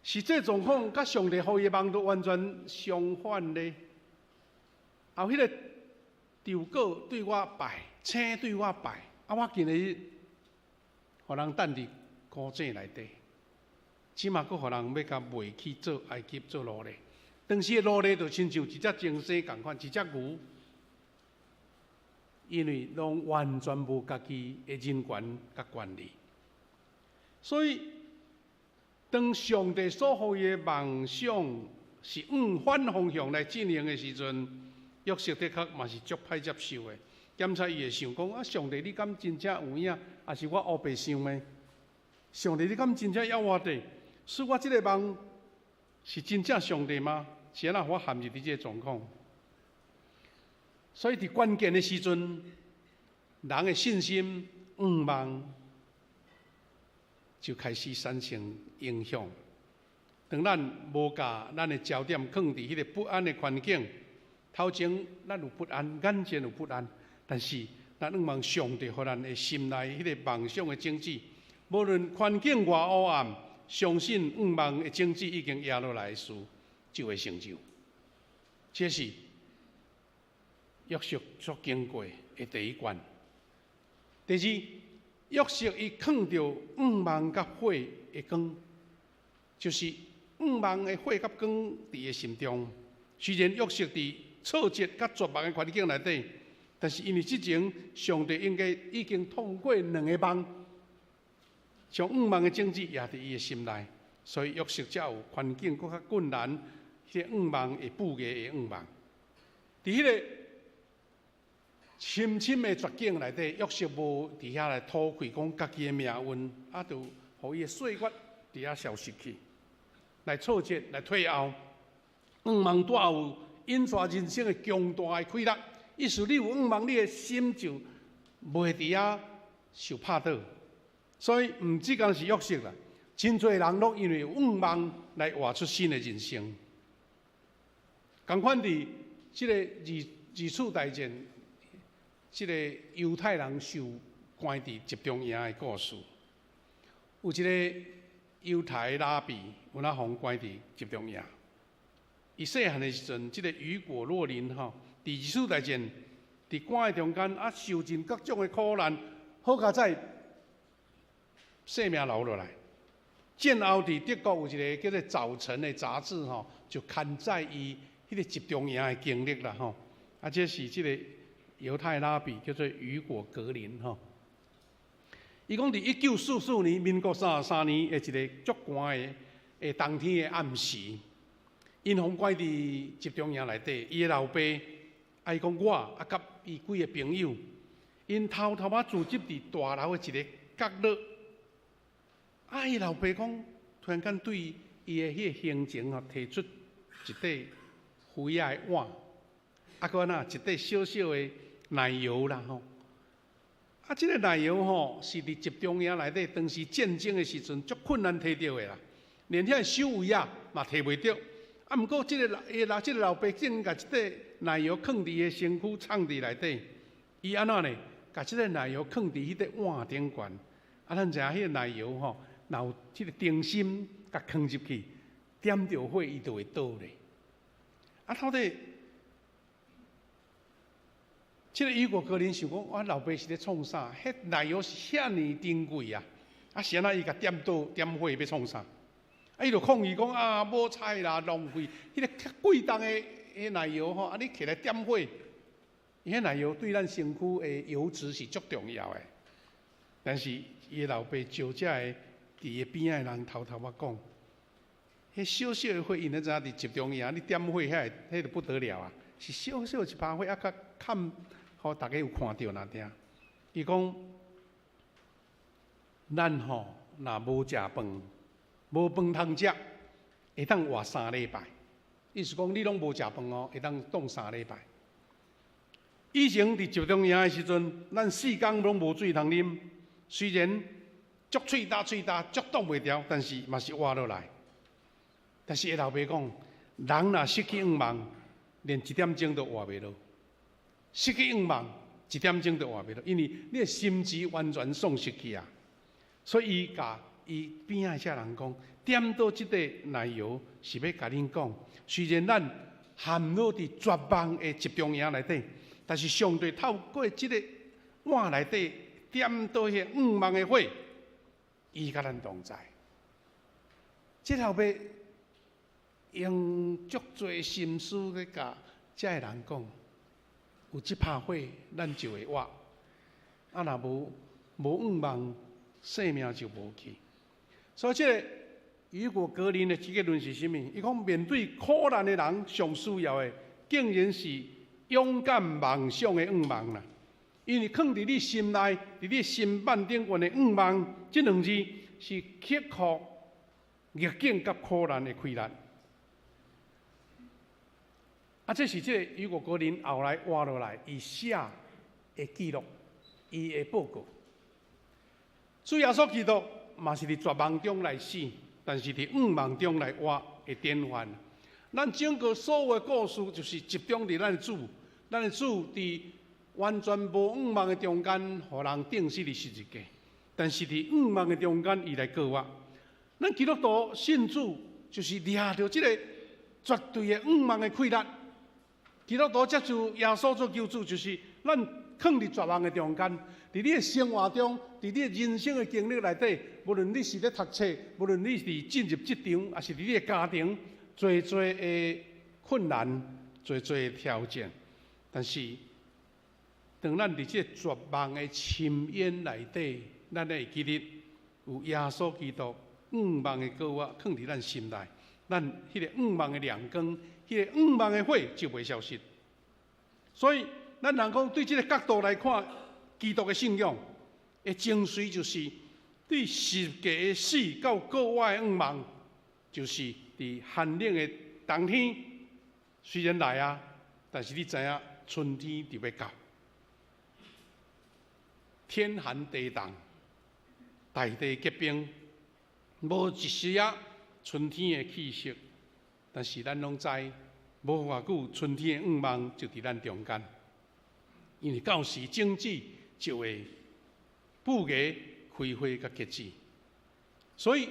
是這狀況，佮上帝予伊的夢都完全相反咧。後彼个稻谷對我拜，星對我拜，啊，我今日予人等佇苦井內底，這馬閣予人欲共賣去做埃及做奴隸。當時的奴隸就親像一隻精牲仝款，一隻牛，因為攏完全無家己的人權佮權利，所以當上帝所予伊的夢想是往反方向來進行的時陣，約瑟的確嘛是足歹接受的。檢查伊會想講啊，上帝你敢真正有影？抑是我烏白想的？上帝你敢真正猶活佇？使我這个夢是真正上帝嗎？是按怎予我陷入佇這个狀況？所以佇關鍵的時陣，人的信心、願望就開始產生影響。當咱無共咱的焦點放佇彼个不安的環境，頭前咱有不安，眼前有不安，但是咱仰望上帝予咱的心內彼个夢想的種子，無論環境偌黑暗，相信仰望的種子已經壓落來的事，就會成就。這是約瑟所經過的第一關。第二，約瑟伊囥著仰望佮火的光，就是仰望的火佮光佇伊心中。雖然約瑟佇挫折佮絕望的環境內底，但是因為之前上帝應該已經通過兩個夢，將仰望的種子壓佇伊的心內，所以約瑟才有環境閣較困難，彼個仰望會布嘅的仰望。佇彼个深深的絕境內底，約瑟無佇遐來吐氣，講家己的命運，啊，就予伊的歲月佇遐消失去，來挫折，來退後。仰望帶有引帶人生的強大的氣力，意思你有仰望，你的心就袂佇遐受拍倒。所以毋只干是約瑟啦，真濟人攏因為有仰望來活出新的人生。仝款佇這个二次大戰，這个猶太人受趕關佇集中營的故事。有一个猶太拉比，有哪予關佇集中營。伊細漢的時陣，這個雨果洛林吼，佇二次大戰，佇寒的中間啊，受盡各種的苦難，好佳哉性命留落來。戰後佇德國有一個叫做《早晨》的雜誌吼，就刊載伊彼個集中營的經歷啦吼。啊，這是這個猶太拉比叫做雨果格林吼。伊講佇1944年，民國33年的一個足寒的冬天的暗時，𪜶予關佇集中營內底，伊的老爸，啊伊講我啊佮伊幾個朋友，𪜶偷偷仔聚集佇大樓的一個角落。啊，伊老爸講，突然間對伊的彼個胸前吼，提出一塊灰仔的碗，啊，閣按怎一塊小小的奶油啦吼。啊，這個奶油吼，是佇集中營內底當時戰爭的時陣足困難提著的啦，連遐守衛仔嘛提袂著。啊，毋過這个老伊老這个老爸竟然共這塊奶油囥佇伊的身軀藏佇內底，伊按怎呢？共這个奶油囥佇彼個碗頂懸。啊，咱知影彼个奶油吼，若有這个燈芯共囥入去，點著火伊就會倒咧。啊，到底這个雨果格林想講，我老爸是咧創啥？彼奶油是遐爾珍貴啊！啊，是按怎伊共點倒點火欲創啥？啊，伊就抗議講啊，無彩啦，浪費！彼个較貴重的彼奶油吼，啊，你提來點火，伊彼奶油對咱身軀的油脂是足重要的。但是伊的老爸招遮个佇伊邊仔的人偷偷仔講，彼小小的火，𪜶知影佇集中營，你點火遐彼就不得了啊！是小小一把火，啊，較崁，予逐家有看著爾爾。伊講，咱吼若無食飯，無飯通食，會當活3禮拜。意思講，你攏無食飯哦，會當擋三禮拜。以前佇集中營的時陣，咱四工攏無水通啉，雖然足喙焦喙焦，足擋袂牢，但是嘛是活落來。但是伊老爸講，人若失去願望，連一點鐘都活袂落。失去願望，一點鐘都活袂落，因為你的心智完全喪失去啊。所以伊共伊邊仔遮人講，點倒這個奶油是欲共恁講，雖然咱陷落佇絕望的集中營內底，但是上帝透過這个碗內底點倒彼个願望的火，伊佮咱同在。這老爸用足濟心思去共遮个人講，有這把火，咱就會活。啊，若無無願望，生命就無去。所以，這个雨果格林的結論是啥物？伊講面對苦難的人，上需要的，竟然是勇敢夢想的願望啦。因為囥佇你心內，佇你心板頂懸的願望，這兩字是克服逆境佮苦難的氣力。啊，這是這个雨果格林後來活落來，伊寫的記錄，伊的報告。主耶穌基督嘛是佇絕望中來死，但是佇願望中來活的典範。咱整個所有的故事，就是集中佇咱的主，咱的主佇完全無願望的中間，予人釘死佇十字架。但是佇願望的中間，伊來過活。咱基督徒信主，就是掠著這个絕對的願望的氣力。基督徒接受耶穌做救主，就是咱囥佇絕望的中間，佇你的生活中，佇你的人生的經歷內底，無論你是咧讀冊，無論你是進入職場，抑是佇你的家庭，濟濟的困難，濟濟的挑戰，但是當咱佇這個絕望的深淵內底，咱會記得有耶穌基督願望的膏油囥佇咱心內，咱彼个願望的亮光，彼个願望的火就袂消失。所以，咱人講對這个角度來看，基督的信仰的精髓就是對十架的死到過活的願望，就是佇寒冷的冬天雖然來啊，但是你知影春天就欲到，天寒地凍，大地結冰，無一絲仔春天的氣息。但是咱攏知，無偌久春天的願望就佇咱中間，因為到時種子就會蛀牙、開花佮結子。所以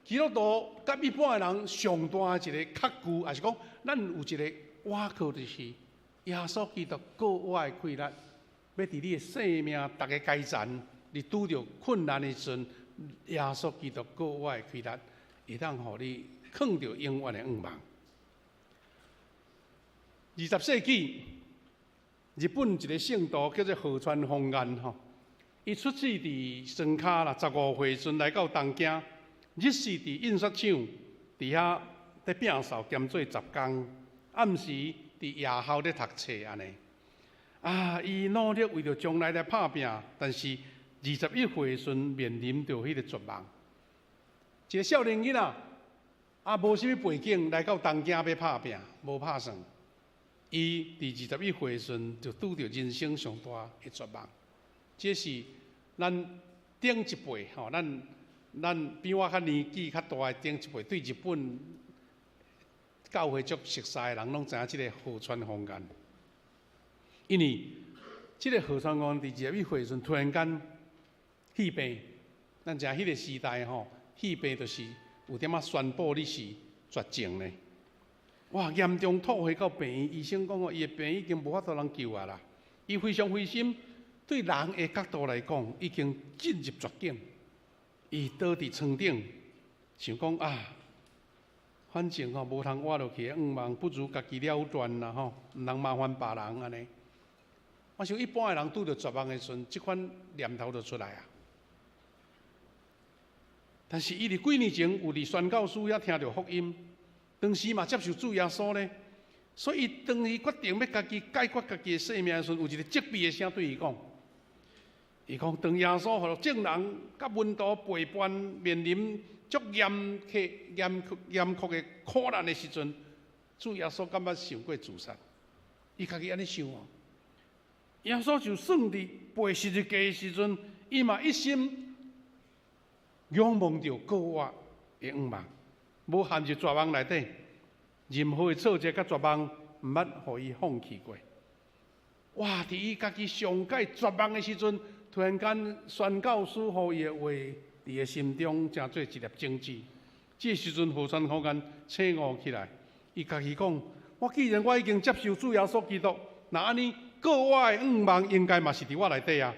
基督徒佮一般的人上大的一个確據，抑是講咱有一個倚靠，就是耶穌基督過活的氣力，欲佇你的生命逐个階層，你拄著困難的時陣，耶穌基督過活的氣力，會當予你囥著永遠的向望。20世紀，日本一個聖徒叫做河川豐彥吼，伊出世佇雙跤啦，15歲時陣來到東京，日時佇印刷廠佇遐咧摒掃兼做雜工，暗時佇夜校咧讀冊按呢。啊，伊努力為著將來來拍拚，但是21歲時陣面臨著彼個絕望。一個少年囡仔，啊，無啥物背景來到東京欲拍拚，無拍算。伊佇21歲時陣就拄著人生上大的絕望。這是咱頂一輩吼，咱比我較年紀較大的頂一輩，對日本教會足熟似的人，攏知影這個河川豐彥。因為這個河川豐彥佇21歲時陣突然間氣病，咱知影彼個時代吼，氣病就是有點仔宣布你是絕症咧。哇！嚴重吐血到病院，醫生講哦，伊的病已經無法度通救啊啦。伊非常灰心，對人的角度來講，已經進入絕境。伊倒佇床頂，想講啊，反正吼無通活落去，向望不如家己了斷啦吼，毋通麻煩別人按呢。我想一般的人拄著絕望的時陣，這款念頭就出來啊。但是伊佇幾年前有佇宣教師遐聽著福音。當時嘛接受主耶穌咧，所以當伊決定欲家己解決家己的生命的時陣，有一個責備的聲對伊講：伊講當耶穌予眾人佮門徒陪伴面臨足嚴苛、嚴嚴酷的苦難的時陣，主耶穌敢捌想過自殺？伊家己按呢想哦。耶穌就算佇背十字架的時陣，伊嘛一心仰望著過活的向望。無陷入絕望內底，任何的挫折佮絕望，毋捌予伊放棄過。哇！佇伊家己上蓋絕望的時陣，突然間宣教師予伊的話，佇伊心中成做一粒種子。這時陣，河川豐彥醒悟起來，伊家己講：我既然我已經接受主耶穌基督，若按呢過活的向望應該嘛是佇我內底啊！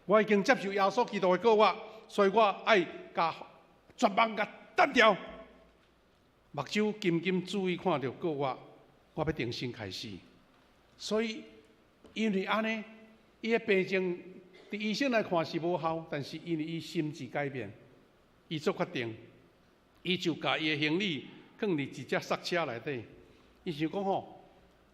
我已經接受耶穌基督的過活，所以我愛共絕望共擲掉。目睭緊緊注意看著過活，我欲重新開始。所以因為按呢，伊的病症佇醫生來看是無效，但是因為伊心志改變，伊做決定，伊就共伊的行李囥佇一隻剎車內底。伊想講吼，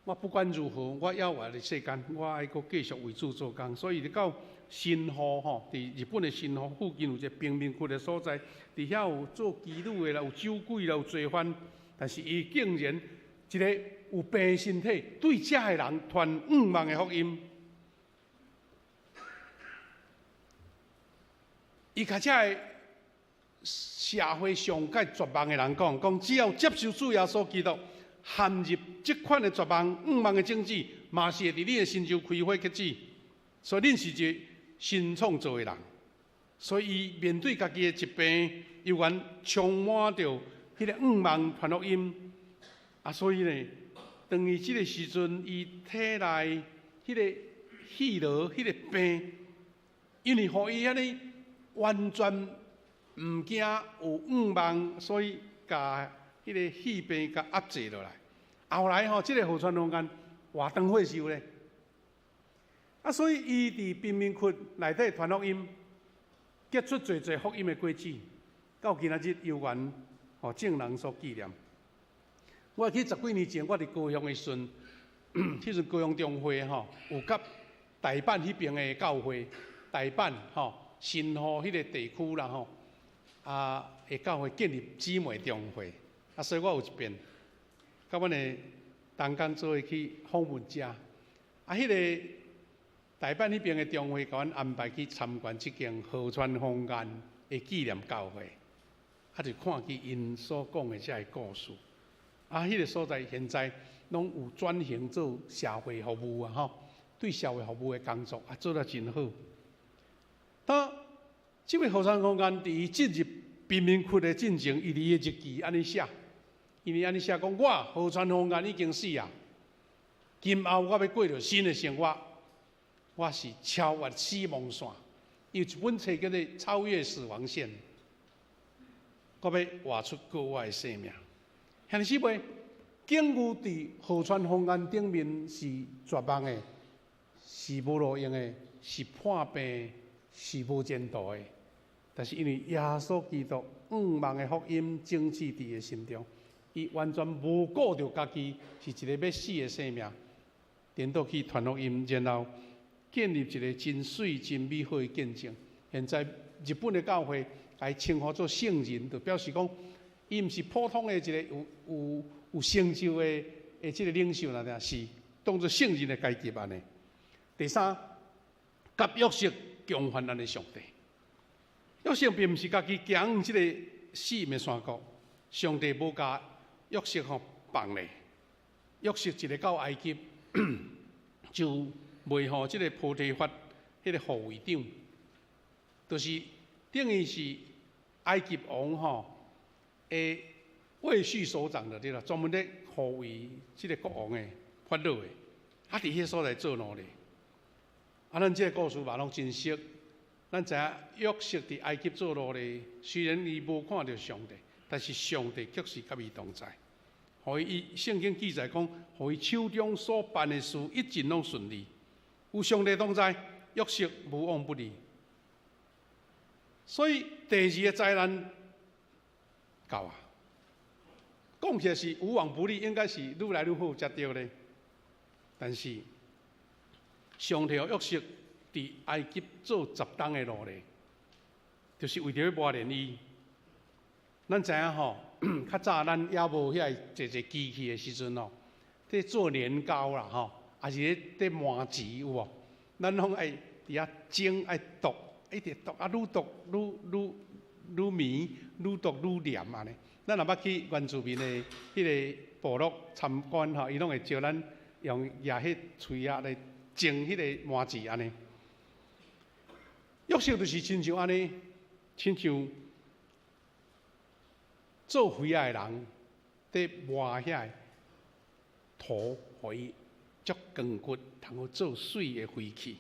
我不管如何，我猶活佇世間，我愛閣繼續為主做工。所以就到神戶吼，佇日本的神戶附近有一個貧民窟的所在，佇遐有做妓女的啦，有酒鬼啦，有罪犯，但是伊竟然一個有病的身體，對遮的人傳向望的福音。伊共遮个社會上蓋絕望的人講，講只要接受主耶穌基督，陷入這款的絕望、向望的種子，嘛是會佇你的心中開花結子。所以恁是一個新創造的人，所以伊面對家己的疾病，猶原充滿著彼個向望傳福音。啊，所以呢，當伊這個時陣，伊體內彼個氣瘻、彼個病，因為予伊按呢完全毋驚有向望，所以共彼個氣病共壓制落來。後來吼，這個河川豐彥活長歲壽咧。啊，所以伊佇貧民窟內底傳福音，結出濟濟福音的果子，到今仔日猶原予眾人所紀念。我記十幾年前，我佇高雄的時陣，彼陣高雄中會吼有佮大阪彼爿的教會，大阪吼神戶彼個地區啦吼，啊，的教會建立姊妹中會，啊，所以我有一遍，佮阮的同工做伙去訪問遮，啊，彼個大阪彼爿的中會共阮安排去參觀這間河川豐彥的紀念教會，啊，就看見𪜶所講的這个故事。啊，彼個所在現在攏有轉型做社會服務啊，吼，對社會服務的工作啊，做得真好。當這位河川豐原佇伊進入貧民窟的進前，伊佇伊的日記按呢寫，伊按呢寫講：我河川豐原已經死啊，今後我欲過著新的生活，我是超越死亡線。有一本冊叫做《超越死亡線》，我欲活出閣我的生命。兄弟姊妹，境遇佇河川豐原頂面是絕望的，是無路用的，是破病，是無前途的。但是因為耶穌基督向望的福音種子佇伊的心中，伊完全無顧著家己是一个欲死的生命，顛倒去傳福音，然後建立一个真媠、真美好的見證。現在日本的教會共伊稱呼做聖人，就表示講，伊毋是普通的一个有成就的這个領袖啦，是當做聖人的階級按呢。第三，佮約瑟共患難的上帝。約瑟並毋是家己行這个死蔭的山谷，上帝無共約瑟吼放咧。約瑟一个到埃及，就賣予這个波提乏彼个護衛長，就是等於是埃及王吼的衛戍首長就對啦，專門咧護衛這个國王的法老的，啊，佇彼个所在做奴隸。啊，咱這个故事嘛攏真熟。咱知影約瑟佇埃及做奴隸，雖然伊無看著上帝，但是上帝卻是佮伊同在。予伊聖經記載講，予伊手中所辦的事一盡攏順利。有上帝同在，約瑟無往不利。所以第二个災難到啊，講起來是無往不利，應該是愈來愈好才對咧。但是上帝予約瑟佇埃及做10冬的奴隸，就是為著欲磨練伊。咱知影吼，較早咱猶無遐濟濟機器的時陣吼，佇做年糕啦吼，抑是咧佇磨糍有無？咱攏愛佇遐蒸愛剁，一直剁啊，愈剁愈愈愈綿，愈剁愈黏按呢。咱若捌去原住民的彼个部落參觀吼，伊攏會教咱用舉彼槌仔來蒸彼个麻糍按呢。約瑟就是親像按呢，親像做肥仔的人，佇磨遐个土，予伊足光骨，通好做媠的肥器。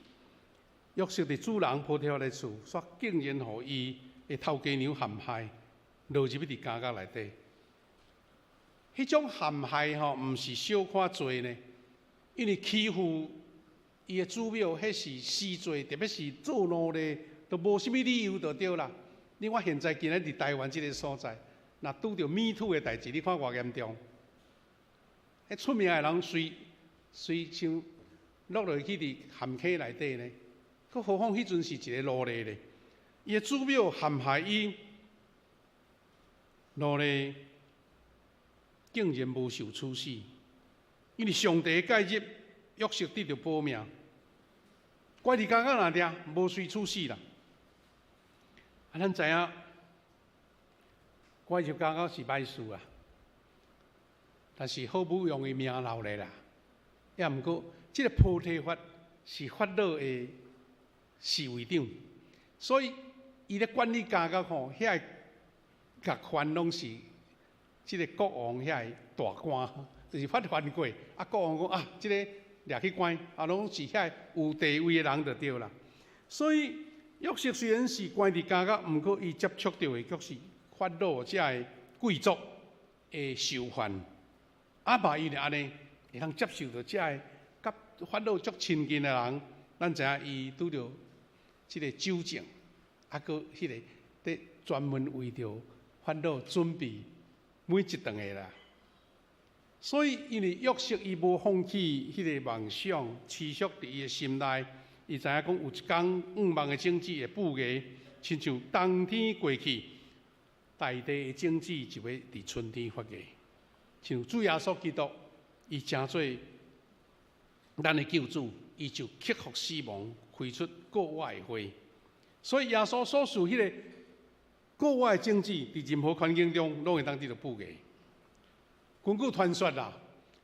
約瑟佇主人波提乏的厝，煞竟然予伊的頭家娘陷害，落入去佇監獄內底。彼種陷害吼，毋是小可濟呢，因為欺負伊的祖母，彼是死罪，特別是做奴隸，都無啥物理由就對啦。你看現在今日佇台灣這个所在，若拄著 Me Too 的代誌，你看偌嚴重？彼出名的人隨隨像落去佇鹹溪內底呢，閣何況彼陣是一個奴隸咧，伊的祖母陷害伊，奴隸竟然無受處死，因為上帝的介入，約瑟得著保命，關佇監獄內底，無隨處死啦。啊，咱知影，關入監獄是歹事啊，但是好母用伊命留咧啦。也毋過，這个波提乏是法老的侍衛長，所以伊咧管理監獄吼，遐个獄犯攏是這个國王遐个大官，就是發還過。啊，國王講啊，這个掠去關，啊，攏是遐个有地位的人就對啦。所以約瑟雖然是關佇監獄，毋過伊接觸著的卻是法老遮个貴族的囚犯。啊嘛，伊就按呢，會通接受著遮个佮法老足親近的人，咱知影伊拄著這个酒政，啊，閣彼个佇專門為著法老準備每一頓的啦。所以，因為約瑟伊無放棄彼个夢想，持續佇伊的心內，伊知影講有一工向望的種子會爆芽，親像冬天過去，大地的種子就會佇春天發芽。像主耶穌基督，伊成做咱的救主，伊就克服死亡，開出閣活的花。所以耶穌所賜彼个閣活的種子，佇任何環境中，攏會當得著爆芽。根據傳說啦，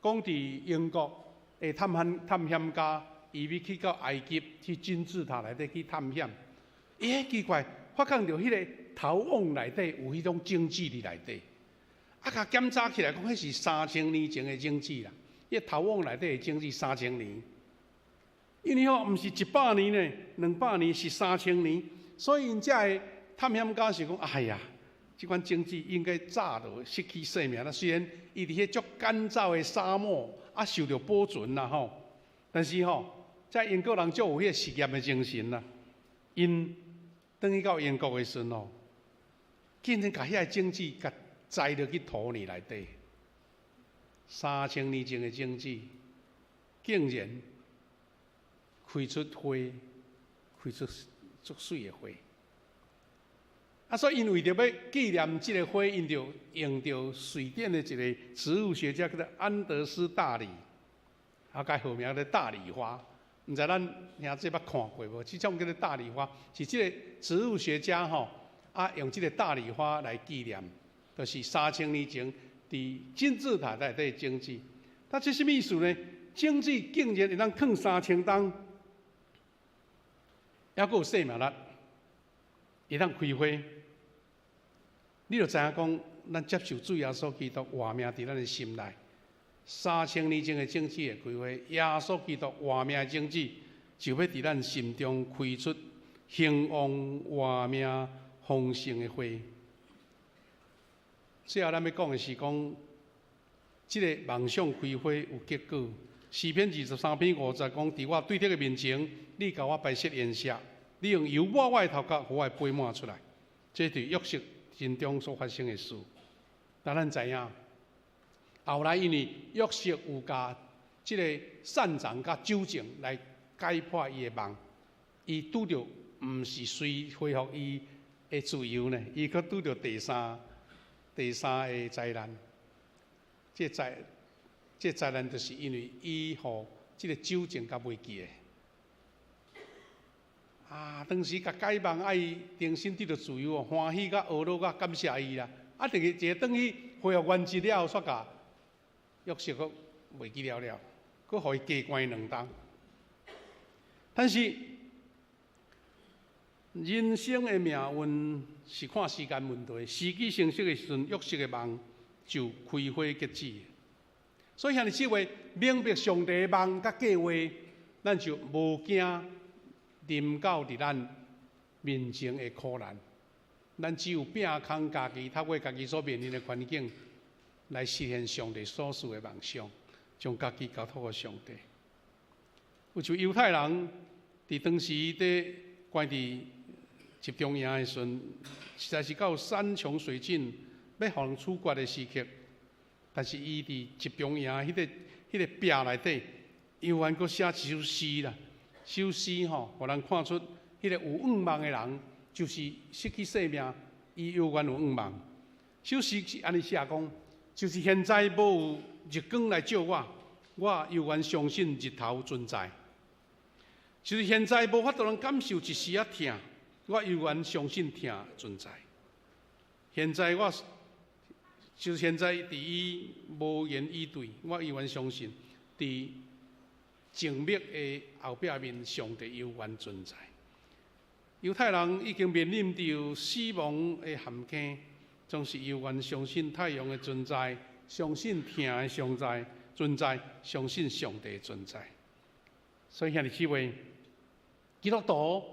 講佇英國的探險家，伊欲去到埃及去金字塔內底去探險，欸，奇怪，發覺著彼个頭甕內底有彼種種子佇內底，啊，共檢查起來講，彼是三千年前的種子啦。彼個頭甕內底的種子三千年，因為吼毋是100年呢，200年是三千年，所以𪜶遮的探險家想講，哎呀，這款種子應該早就失去生命啦。雖然伊佇彼足乾燥的沙漠啊受著保存啦吼，但是吼，這英國人足有彼个實驗的精神啦，𪜶轉去到英國的時陣吼，竟然共遐个種子共栽落去土泥內底，3000年前的種子，竟然開出花，開出足媠的花。啊，所以𪜶為著欲紀念這个花，𪜶就用著瑞典的一个植物學家叫做安德斯大禮，啊，共號名叫做大禮花。毋知咱兄姊捌看過無？這種叫做大禮花，是這个植物學家吼，啊，用這个大禮花來紀念，就是三千年前佇金字塔內底的種子。啊，這啥物意思呢？種子竟然會當囥三千冬，猶閣有生命力，會當開花。你就知影講，咱接受主耶穌基督活命佇咱的心內，三千年前的種子會開花，耶穌基督活命的種子就欲佇咱心中開出興旺活命豐盛的花。最後，咱欲講的是講，這个夢想開花有結果。詩篇23篇5節講：佇我對敵的面前，你共我擺設筵席，你用油抹我的頭殼，予我的杯滿出來。這佇約瑟身中所發生的事，但咱知影，後來因為約瑟有共這个膳長佮酒政來解破伊的夢，伊拄著毋是隨恢復伊的自由呢，伊閣拄著第三个災難。這災難就是因為伊予這个酒政共袂記的。啊！當時共解夢，啊伊重新得著自由哦，歡喜佮懊惱佮感謝伊啦。啊，第二一个轉去恢復原職了後，煞共約瑟閣袂記了了，閣予伊加關2冬。但是人生的命運是看時間問題，時機成熟的時陣，約瑟的夢就開花結籽。所以兄弟姊妹，明白上帝的夢佮計劃，咱就無驚臨到佇咱面前的苦難。咱只有摒空家己，透過家己所面臨的環境，來實現上帝所賜的夢想，將家己交託予上帝。有一位猶太人佇當時佇關佇集中營的時陣，實在是到山窮水盡，欲予人處決的時刻。但是伊佇集中營彼个壁內底，猶原閣寫一首詩啦。首詩吼，予人看出彼个有願望的人，就是失去性命，伊猶原有願望。首詩是按呢寫講，就是現在無有日光來照我，我猶原相信日頭存在。就是現在無法度通感受一絲仔疼，我猶原相信疼存在。現在我就是現在佇伊無言以對，我猶原相信佇靜默的後壁面，上帝猶原存在。猶太人已經面臨著死亡的陷坑，總是猶原相信太陽的存在，相信疼的存在，存在，相信上帝的存在。所以兄弟姊妹，基督徒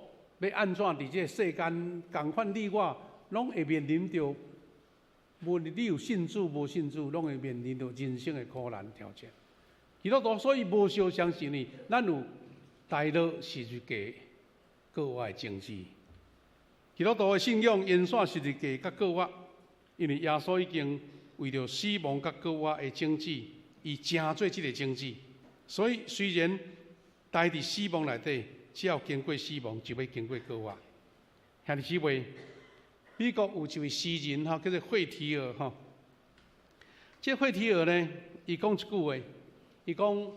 欲按怎佇這个世間，仝款你我，攏會面臨著，無論你有信主無信主，攏會面臨著人生的苦難挑戰。基督徒所以無相相信呢，咱有帶著十字架過活的種子。基督徒的信仰延續十字架佮過活，因為耶穌已經為著死亡佮過活的種子，伊成做這个種子。所以雖然待佇死亡內底，只要經過死亡，就欲經過過活。兄弟姊妹，美國有一位詩人吼，叫做惠提爾吼。這個惠提爾呢，伊講一句話，伊講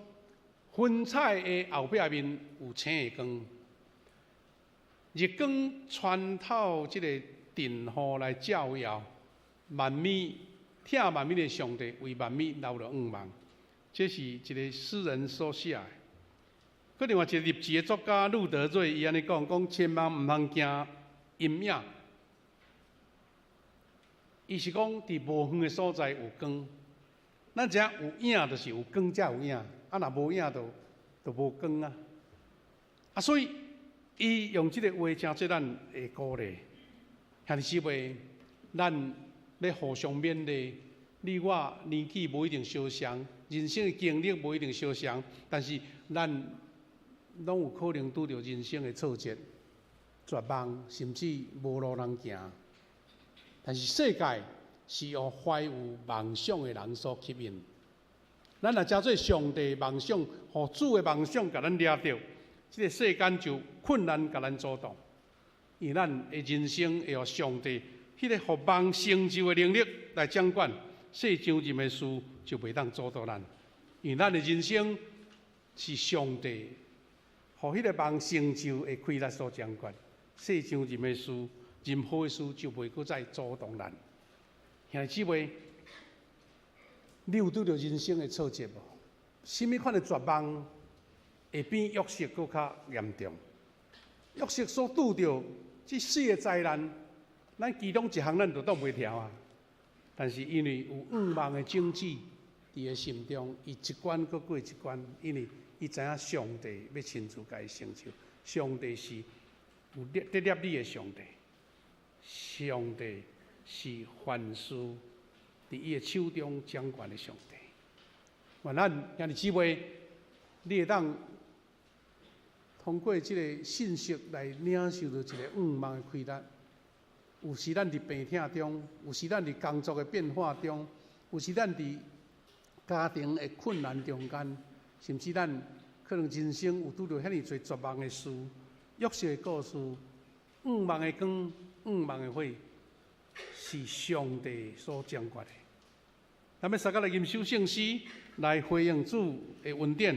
雲彩的後壁面有星的光，日光穿透這个陣雨來照耀萬物，疼萬物的上帝為萬物留著願望。這是一个詩人所寫的。閣另外一个立志的作家路德瑞，伊按呢講，講千萬毋通驚。陰影。伊是講佇無遠的所在有光，咱知影有影就是有光才有影，啊若無影就無光啊。啊，所以伊用這個話成做咱的鼓勵。兄弟姊妹，咱欲互相勉勵，你我年紀無一定相像，人生的經歷無一定相像，但是咱攏有可能拄著人生的挫折、絕望，甚至無路通行。但是世界是予懷有夢想的人所吸引。咱若成做上帝夢想，予主的夢想共咱掠著，這個世間就困難共咱阻擋。因為咱的人生會予上帝彼個予夢成就的能力來掌管，世上任何事就袂當阻擋咱。因為咱的人生是上帝予彼個夢成就的氣力所掌管，世上任何事、任何的事就袂閣再阻擋咱。兄弟姊妹，你有拄著人生的挫折無？啥物款的絕望會比約瑟閣較嚴重？約瑟所拄著這四个災難，咱其中一項咱就擋袂牢啊。但是因為有向望的種子佇伊心中，伊一關閣過一關，因為伊知影上帝欲親自共伊成就，上帝是有得立你的上帝，上帝是凡事佇伊的手中掌權的上帝。願咱兄弟姊妹，你會當通過這个信息來領受著一个向望的氣力。有時咱佇病痛中，有時咱佇工作的變化中，有時咱佇家庭的困難中間，甚至咱可能人生有拄著遐爾濟絕望的事。約瑟的故事，向望的光，向望的火，是上帝所掌管的。咱欲相佮來吟首聖詩，來回應主的恩典。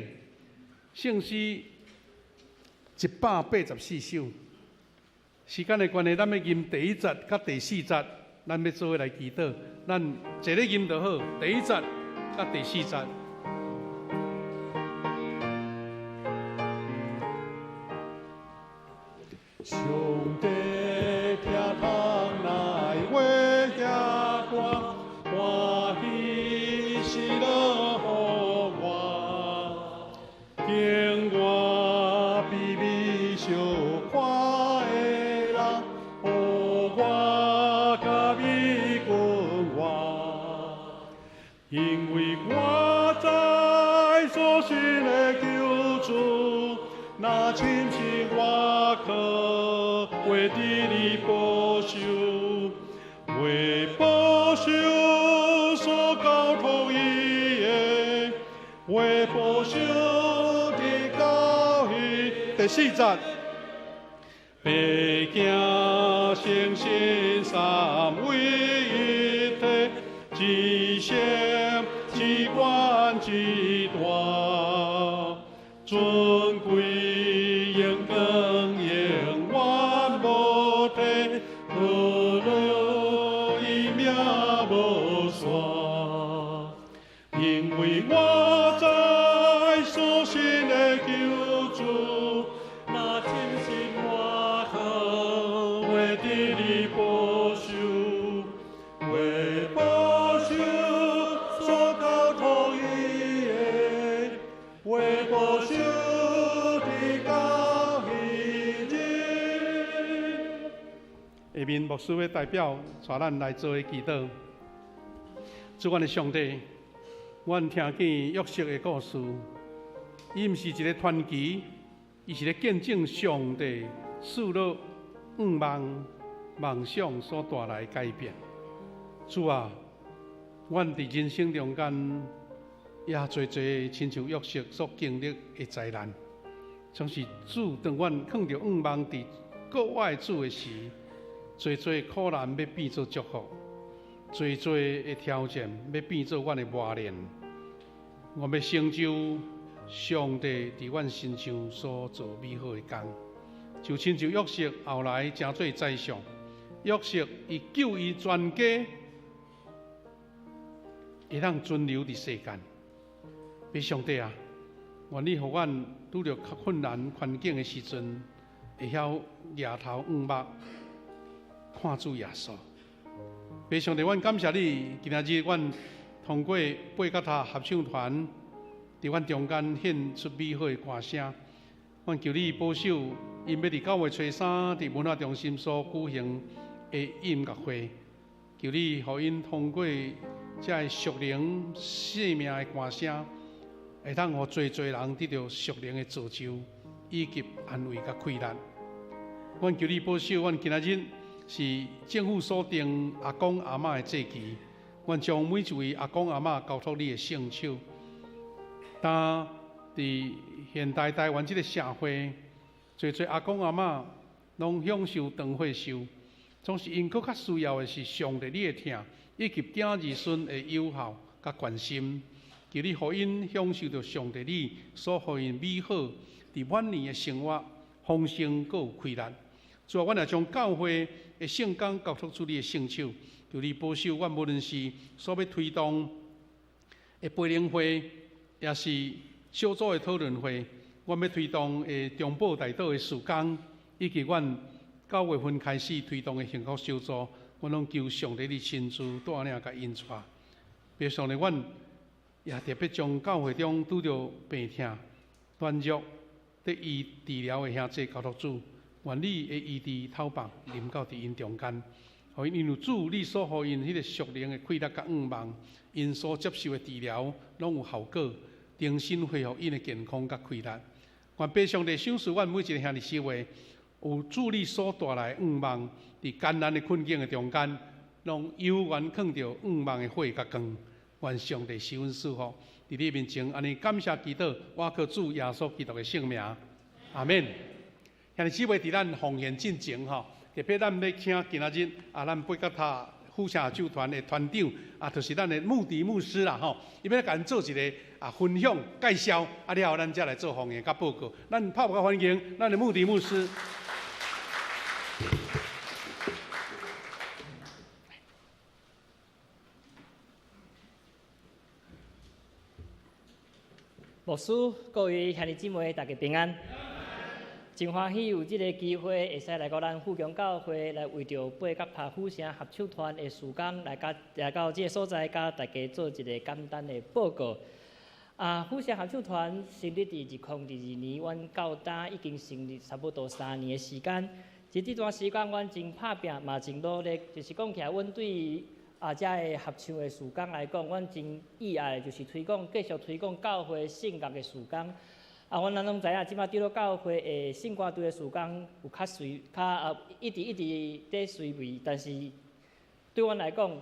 聖詩184首。時間的關係，咱欲吟第一節佮第四節，咱欲做伙來祈禱。咱坐咧吟就好，第一節佮第四節。上帝聽窗內話遐大，歡喜喜樂予我，經我卑微小看的人，予我佮伊君王，因為我知所信的救主，若親身我可為得你保守，為保守所交託伊的，為保守直到彼第四節，白行聖神三位一體，至聖至懸至大，尊貴榮光永遠無替，何樂伊命無煞。因為我知所信的救主，若親身我可為得你保守，為保守所交託伊的，為保守直到彼日。下面牧師欲代表帶咱來做个祈禱。主阮的上帝，阮聽見約瑟的故事，伊毋是一个傳奇，伊是咧見證上帝賜予向望夢想所帶來的改變。主啊，阮佇人生中間也濟濟親像約瑟所經歷的災難，總是主當阮囥著向望佇國外主的時，濟濟苦難欲變做祝福，濟濟的挑戰欲變做阮的磨練。我欲成就上帝佇阮身上所做美好的工，就親像約瑟後來成做宰相，約瑟伊救伊全家，會當存留佇世間。父上帝啊，願你予阮拄著較困難環境的時陣，會曉舉頭向目，看主耶穌。父上帝，阮感謝你，今仔日阮通過貝角塔合唱團，佇阮中間獻出美好的歌聲。阮求你保守，𪜶欲佇9月初3佇文化中心所舉行的音樂會，求你予𪜶通過這个屬靈生命的歌聲，會當予濟濟人得著屬靈的造就，以及安慰佮氣力。阮求你保守，阮今仔日是政府所定阿公阿嬤的節期，阮將每一位阿公阿嬤交託你的聖手。當佇現代台灣這个社會，濟濟阿公阿嬤攏享受長歲壽，總是𪜶閣較需要的是上帝你的疼，以及囝兒孫的友好佮關心。求你予𪜶享受著上帝你所予𪜶美好佇晚年的生活，豐盛閣有氣力。主啊，阮也將教會的聖工交託主你的聖手，求你保守阮，無論是所欲推動的培靈會，抑是小組的討論會，阮欲推動的中保大島的事工，以及阮9月份開始推動的幸福小組，阮攏求上帝你親自帶領佮引帶。父上帝，阮也特別將教會中拄著病痛、軟弱、得醫治療的兄弟交託主，願你的醫治頭棒臨到佇𪜶中間，予𪜶因為主你所予𪜶彼個屬靈的氣力佮向望，𪜶所接受的治療攏有效果，重新恢復𪜶的健康佮氣力。願父上帝賞賜阮每一个兄弟姊妹，有主你所帶來的向望，佇艱難的困境的中間，攏有緣囥著向望的火佮光。願上帝賜阮祝福，佇你面前，按呢感謝祈禱，我靠主耶穌基督的聖名，阿們。兄弟姊妹，佇咱奉獻進前吼，特別咱欲請今仔日啊，咱貝角塔輔聲合唱團的團長啊，就是咱的穆迪牧師啦吼，伊欲來共咱做一个啊分享介紹，啊了後咱才來做奉獻佮報告。咱拍鼓歡迎咱的穆迪牧師。牧師，各位兄弟姊妹，大家平安。真歡喜有這个機會，會使來到咱富強教會，來為著貝角塔輔聲合唱團的事工，來佮來到這个所在，佮大家做一个簡單的報告。啊，輔聲合唱團成立佇2022年，阮到今已經成立差不多3年的時間。佇這段時間，阮真拍拚，嘛真努力。就是講起來，阮對啊，遮个合唱的事工來講，阮真意愛，就是推廣，繼續推廣教會聖樂的事工。啊，阮咱攏知影，這擺長老教會的聖歌隊的事工有較隨，較啊一直一直佇衰微，但是對阮來講，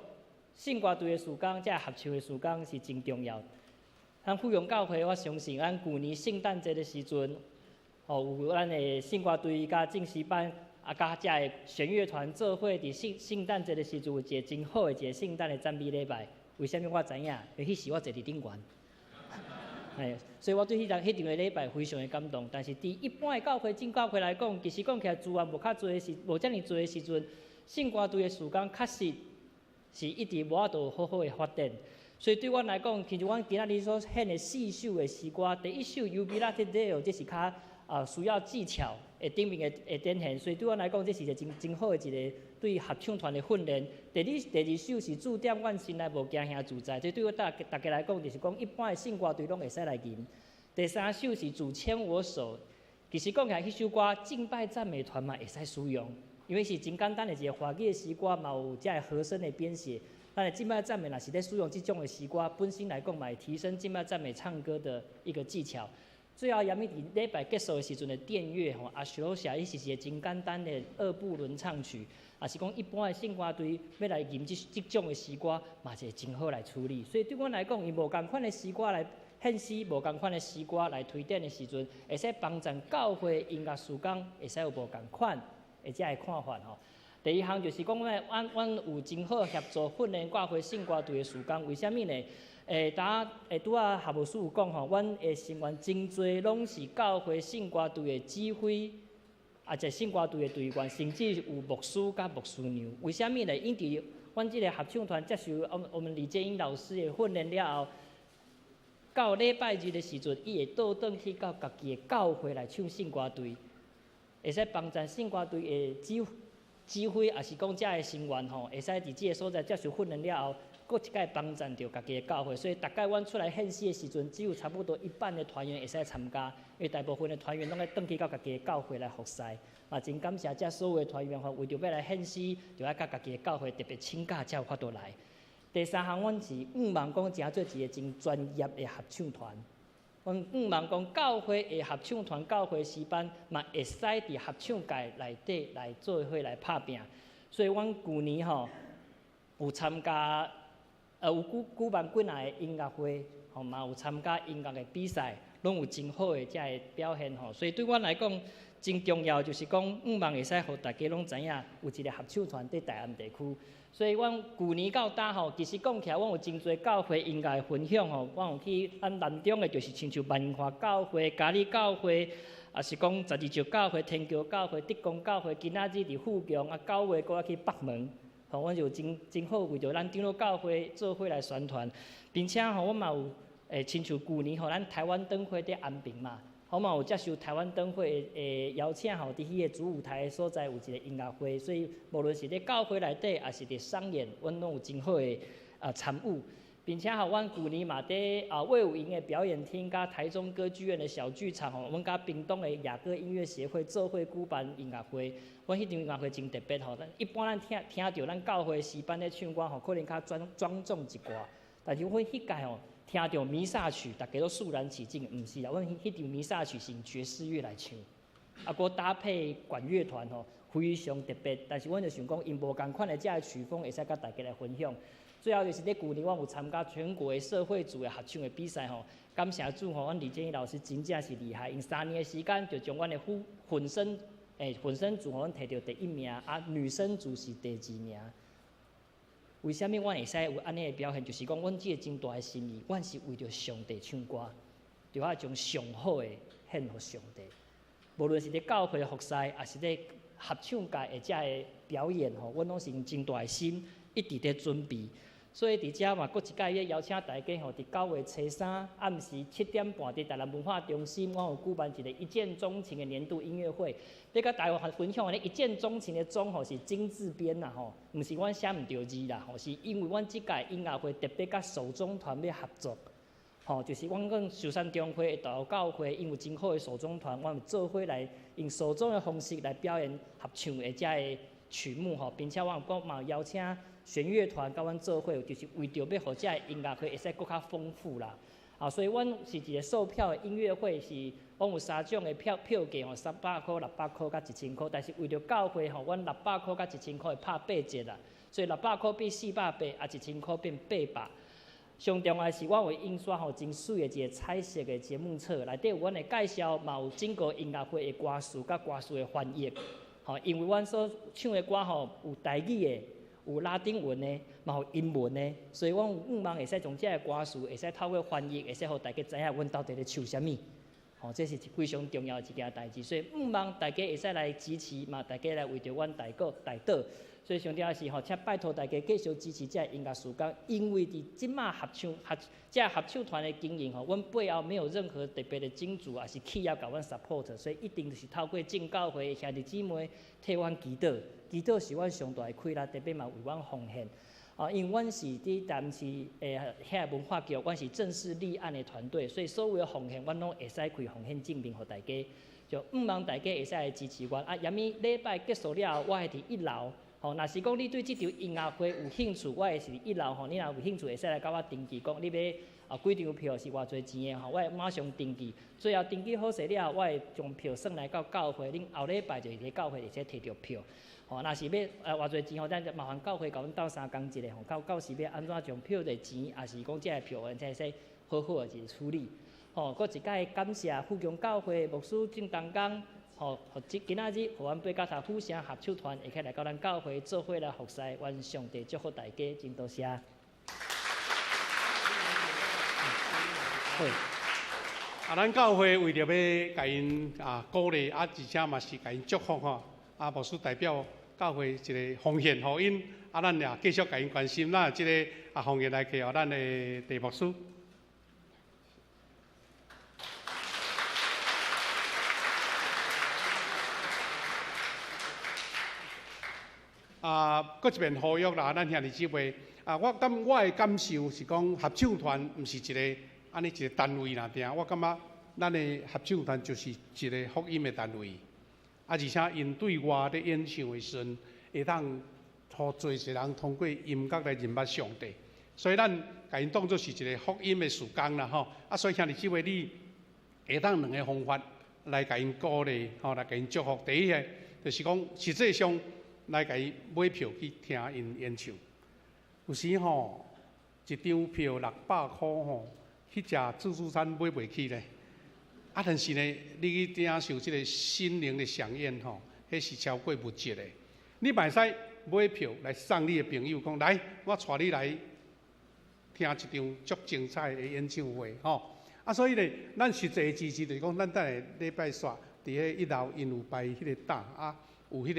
聖歌隊的事工，遮合唱的事工是真重要。咱富陽教會，我相信咱舊年聖誕節的時陣，吼有咱的聖歌隊佮正詩班。啊，佮遮个弦樂團做伙，佇聖聖誕節的時陣，有一个真好的一个聖誕的讚美禮拜。為啥物我知影？因為彼時我坐佇頂懸，嘿，所以我對彼場彼場的禮拜非常的感動。但是，佇一般的教會、正教會來講，其實講起來資源無較濟的時，無遮爾濟的時陣，聖歌隊的事工確實是一直無法度好好的發展。所以對阮來講，其實阮今仔日所獻的四首的詩歌，第一首《Jubilate Deo》，這是較啊需要技巧的頂面的的展現，所以對阮來講，這是一个真真好的一个對合唱團的訓練。第二第二首是主點阮心內無驚嚇自在，這對我大大家來講，就是講一般的聖歌隊攏會使來吟。第三首是主牽我手，其實講起來，彼首歌敬拜讚美團嘛會使使用，因為是真簡單的一个華語的詩歌，嘛有遮个和聲的編寫。咱的敬拜讚美若是咧使用這種的詩歌，本身來講嘛會提升敬拜讚美唱歌的一個技巧。最後，踮伊佇禮拜結束的時陣的殿樂吼，啊，小寫伊是一个真簡單的二部輪唱曲，也是講一般的聖歌隊欲來吟這這種的詩歌，嘛是會真好來處理。所以對阮來講，用無仝款的詩歌來獻詩，無仝款的詩歌來推展的時陣，會使幫助教會音樂事工，會使有無仝款的遮个看法吼。第一項就是講，阮阮有真好協助訓練教會聖歌隊的事工，為啥物呢？欸，拄拄仔夏牧師有講吼，阮的成員真濟攏是教會聖歌隊的指揮，啊，者聖歌隊的隊員，甚至有牧師佮牧師娘。為啥物呢？因佇阮這个合唱團接受我們李建英老師的訓練了後，到禮拜日的時陣，伊會倒轉去到家己的教會來唱聖歌隊，會使幫助聖歌隊的指指揮，抑是講遮的成員吼，會使佇這个所在接受訓練了後，閣一擺幫贊著家己的教會。所以逐擺阮出來獻詩的時陣，只有差不多一半的團員會使參加，因為大部分的團員攏愛轉去到家己的教會來服侍。嘛，真感謝遮所有的團員吼，為著欲來獻詩，就愛佮家己的教會特別請假才有法度來。第三項，阮是向望講，成做一个真專業的合唱團。阮向望講，教會的合唱團、教會詩班嘛，會使佇合唱界內底來做伙來拍拚。所以，阮舊年吼有參加，有舉辦幾若个音樂會，吼嘛有參加音樂的比賽，攏有真好的遮个表現吼。所以對阮來講，真重要就是講，向望會使予大家攏知影，有一个合唱團佇大安地區。所以，阮舊年到今吼，其實講起來，阮有真濟教會音樂的分享吼。阮有去咱南中的，就是親像萬華教會、嘉里教會，抑是講十二石教會、天橋教會、德光教會。今仔日佇富強啊，9月閣愛去北門，吼，阮就真真好，為著咱長老教會做伙來宣傳，並且吼，阮嘛有親像舊年吼，咱台灣燈會佇安平嘛。我嘛有接受台灣燈會的邀請吼，佇彼个主舞台的所在有一个音樂會，所以無論是佇教會內底，抑是佇商演，阮攏有真好的參與，並且吼，阮舊年嘛佇衛武營的表演廳，佮台中歌劇院的小劇場吼，阮佮屏東的雅歌音樂協會做伙舉辦音樂會。阮彼場音樂會真特別吼，咱一般咱聽聽著咱教會詩班咧唱歌吼，可能較莊莊重一寡，但是阮彼屆吼，聽著彌撒曲，逐家攏肅然起敬，毋是啦，阮彼場彌撒曲是用爵士樂來唱，啊，閣搭配管樂團吼，非常特別。但是阮就想講，𪜶無仝款的遮个曲風，會使佮大家來分享。最後就是咧舊年，阮有參加全國的社會組的合唱的比賽吼，感謝主吼，阮李建義老師真正是厲害，用3年的時間就將阮的混聲混聲組吼，阮摕著第一名，啊，女生組是第二名。為啥物阮會使有按呢的表現？就是講，阮這个真大的心意，阮是為著上帝唱歌，就愛將上好的獻予上帝。無論是佇教會服侍，抑是佇合唱界的遮个表演吼，阮攏是用真大的心，一直佇準備。所以佇遮嘛，閣一擺欲邀請大家吼，佇9月初3暗時7點半，佇台南文化中心，阮有舉辦一个一見鍾情的年度音樂會。欲佮大家分享的，一見鍾情的鍾吼是金字邊啦吼，毋是阮寫毋著字啦吼，是因為阮這屆音樂會特別佮手中團欲合作，吼，就是阮講壽山中會的道教會，𪜶有真好的手中團，阮做伙來用手中的方式來表演合唱的遮个曲目吼，並且阮有講嘛邀請弦樂團佮阮做伙，就是為著欲予這个音樂會會使閣較豐富啦。啊，所以阮是一个售票的音樂會，是阮有三種的票票價吼，300箍、600箍佮1000箍。但是為著教會吼，阮600箍佮1000箍會拍八折啦，所以600箍變480，啊1000箍變800。上重要的是，阮有印刷吼真媠的一个彩色的節目冊，內底有阮的介紹，嘛有整個音樂會的歌詞佮歌詞的翻譯。吼，因為阮所唱的歌吼有台語的，有拉丁文的，嘛有英文的，所以阮有向望會使將這个歌詞會使透過翻譯，會使予大家知影阮到底咧唱啥物。吼，這是非常重要的一件代誌，所以向望大家會使來支持，嘛大家來為著阮代禱代禱。所以上重要是吼，請拜託大家繼續支持這个音樂事工，因為佇這馬合唱合這个合唱團的經營吼，阮背後沒有任何特別的金主，抑是企業共阮 support，所以一定就是透過正教會兄弟姊妹替阮祈禱，祈禱是阮上大的氣力，特別嘛為阮奉獻。啊，因為阮是佇台南市遐文化局，阮是正式立案的團隊，所以所有的奉獻，阮攏會使開奉獻證明予大家，就向望大家會使來支持阮。啊，啥物禮拜結束了後，我會佇一樓。吼，若是講你對這場音樂會有興趣，我會是佇一樓吼，你若有興趣，會使來佮我登記，講你欲啊幾張票是偌濟錢的吼，我會馬上登記。最後登記好勢了後，我會將票送來到教會，恁後禮拜就佇教會會使提著票。吼，若是欲偌濟錢吼，咱就麻煩教會共阮鬥相共一下吼，到到時欲按怎將票的錢，抑是講這个票，阮才會使好好的一個處理。吼，閣一擺感謝富強教會牧師鄭東剛。吼，予這今仔日，予阮八角頭府城合唱團會起來到咱教會做伙來服侍，願上帝祝福大家，真多謝。好，啊，咱教會為著欲共𪜶啊鼓勵，啊，而且嘛是共𪜶祝福吼，啊，牧師代表教會一个奉獻予𪜶，啊，咱也繼續共𪜶關心，咱這个啊奉獻來交予咱的鄭牧師。啊，閣一遍呼籲啦，咱兄弟姊妹啊，我的感受是講合唱團毋是一個按呢一個單位爾定，我感覺咱的合唱團就是一個福音的單位。啊，而且𪜶對外咧演唱的時陣，會當予濟濟人通過音樂來認捌上帝。所以咱共𪜶當做是一個福音的事工啦，吼。啊，所以兄弟姊妹，你會當兩個方法來共𪜶鼓勵，吼，來共𪜶祝福。第一个就是講，實際上來共伊買票去聽𪜶演唱。有時吼，一張票600箍吼，去食自助餐買袂起咧。啊，但是呢，你去領受這個心靈的饗宴吼，彼是超過物質的。你嘛會使買票來送你的朋友，講來，我帶你來聽一場足精彩的演唱會，吼。啊，所以咧，咱實際的支持就是講，咱等下禮拜煞佇彼一樓，𪜶有擺彼個檔啊，有彼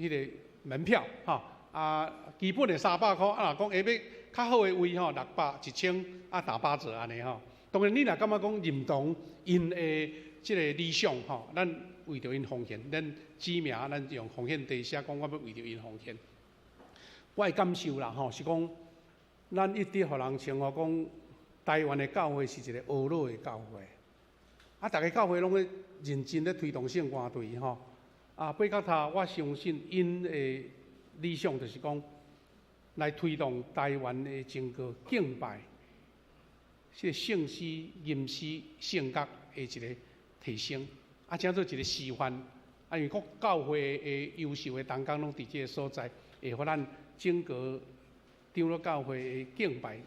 個門票，吼。啊，基本的300箍，啊，若講下欲較好的位吼，600、1000，啊，打八折按呢吼。當然，你若感覺講認同𪜶的這個理想吼，咱為著𪜶奉獻，咱指名，咱用奉獻單寫講，我欲為著𪜶奉獻。我的感受啦吼，是講咱一直予人稱呼講，台灣的教會是一個呵咾的教會。啊，逐个教會攏咧認真咧推動聖歌隊吼。啊，八角塔，我相信𪜶的理想就是講，來推動台灣的整個敬拜，這個聖詩、吟詩、聖樂的一個提升，啊，成做一個示範。啊，因為各教會的優秀的同工攏佇這個所在，會予咱整個長老教會的敬拜、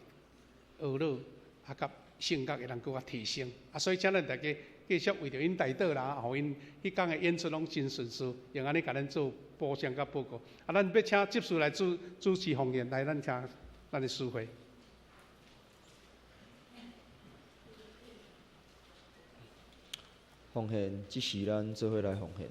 呵咾啊，佮聖樂會當閣較提升。啊，所以請咱大家繼續為著𪜶代禱啦，予𪜶彼工的演出攏真順遂，用按呢共咱做補充佮報告。啊，咱欲請執事來主持奉獻，來，咱請咱的司會。奉獻，這時咱做伙來奉獻。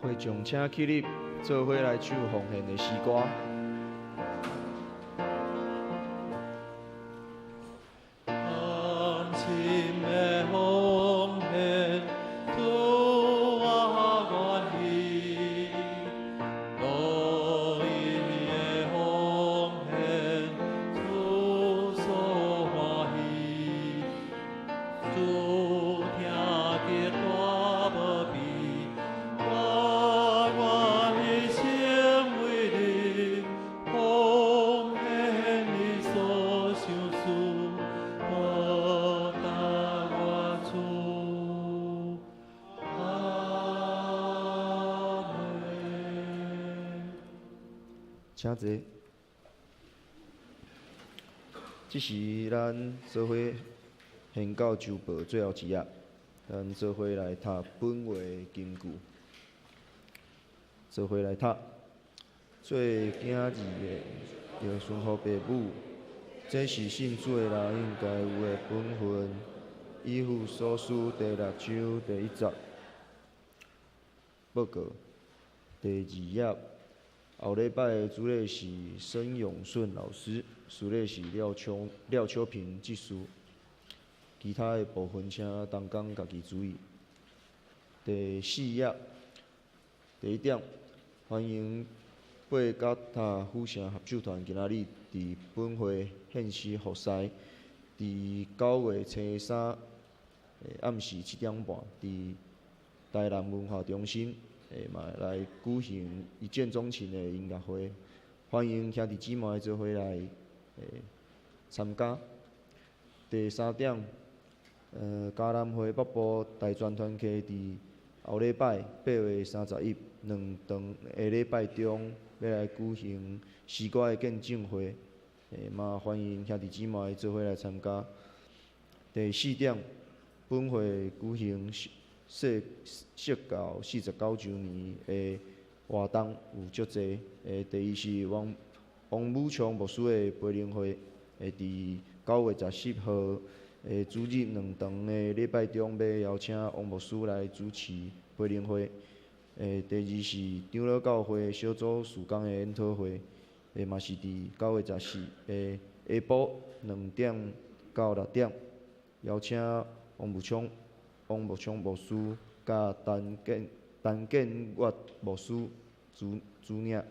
會眾請起立，做伙來唱奉獻的詩歌。甘心的奉獻，主我願意，樂意的奉獻，主所歡喜，主聽見大無比，我願一生為你奉獻你所賞賜，報答我主。阿們。請坐。這是咱做伙獻到週報最後一頁，咱做伙來讀本話金句。做伙來讀，做囝兒的著順服父母，這是信主的人應該有的本分。以弗所書第六章第一節。報告第二頁，後禮拜的主禮是申永順老師，司禮是廖秋平執事。其他的部分，請同工家己注意。第四頁，第一點，歡迎八角塔府城合唱團今仔日佇本會獻詩服侍，佇9月初3暗時7點半，佇台南文化中心，嘛來舉行一見鍾情的音樂會，歡迎兄弟姊妹做伙來參加。第三點，嘉南會北部大專團契佇後禮拜8月31兩堂的禮拜中，欲來舉行詩歌的見證會，嘛歡迎兄弟姊妹做伙來參加。第四點，本會舉行設教49週年的活動有足濟，第一是王王武昌牧師的培靈會，會佇9月17號的主日兩堂的禮拜中，欲邀請王牧師來主持培靈會。第二是長老教會小組事工的研討會，嘛是佇9月14的下晡2點到6點，邀請王武昌牧師佮陳建岳牧師主領，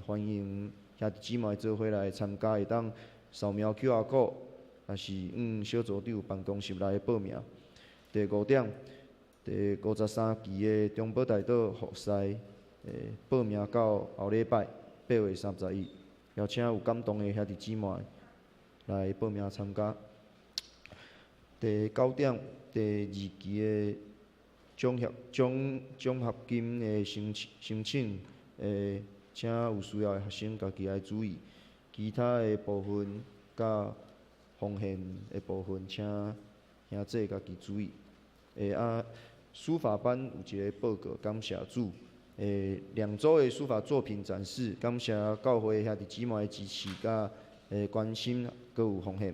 歡迎兄弟姊妹做伙來參加，會當掃描 QR code，抑是往小組長辦公室來報名。第五點，第53期的中寶大道服侍，報名到後禮拜8月31，邀請有感動的兄弟姊妹來報名參加。第九點，第二期的獎學金的申請，請有需要的學生家己愛注意。其他的部分佮奉獻的部分，請兄弟家己注意。書法班有一個報告，感謝主。2週的書法作品展示，感謝教會兄弟姊妹的支持佮關心，閣有奉獻。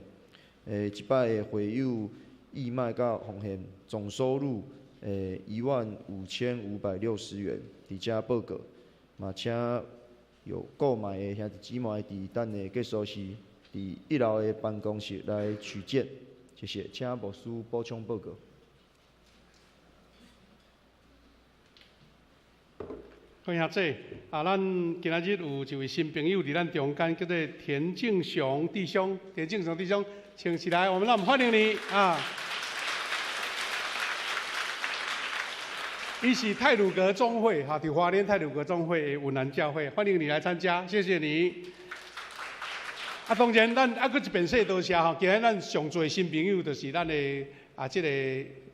這擺的會友義賣佮奉獻總收入15,560元，佇遮報告。嘛請有購買的兄弟姊妹佇等下結束時，佇一樓的辦公室來取件。謝謝，請牧師補充報告。各位兄弟，啊，咱今仔日有一位新朋友佇咱中間，叫做田正雄弟兄。田正雄弟兄，請起來，我們讓我們歡迎你啊！伊是太魯閣總會哈，佇花蓮太魯閣總會的雲南教會，歡迎你來參加，謝謝你。啊，當然，咱啊，閣一遍說多謝吼，今日咱上濟新朋友就是咱的啊，這個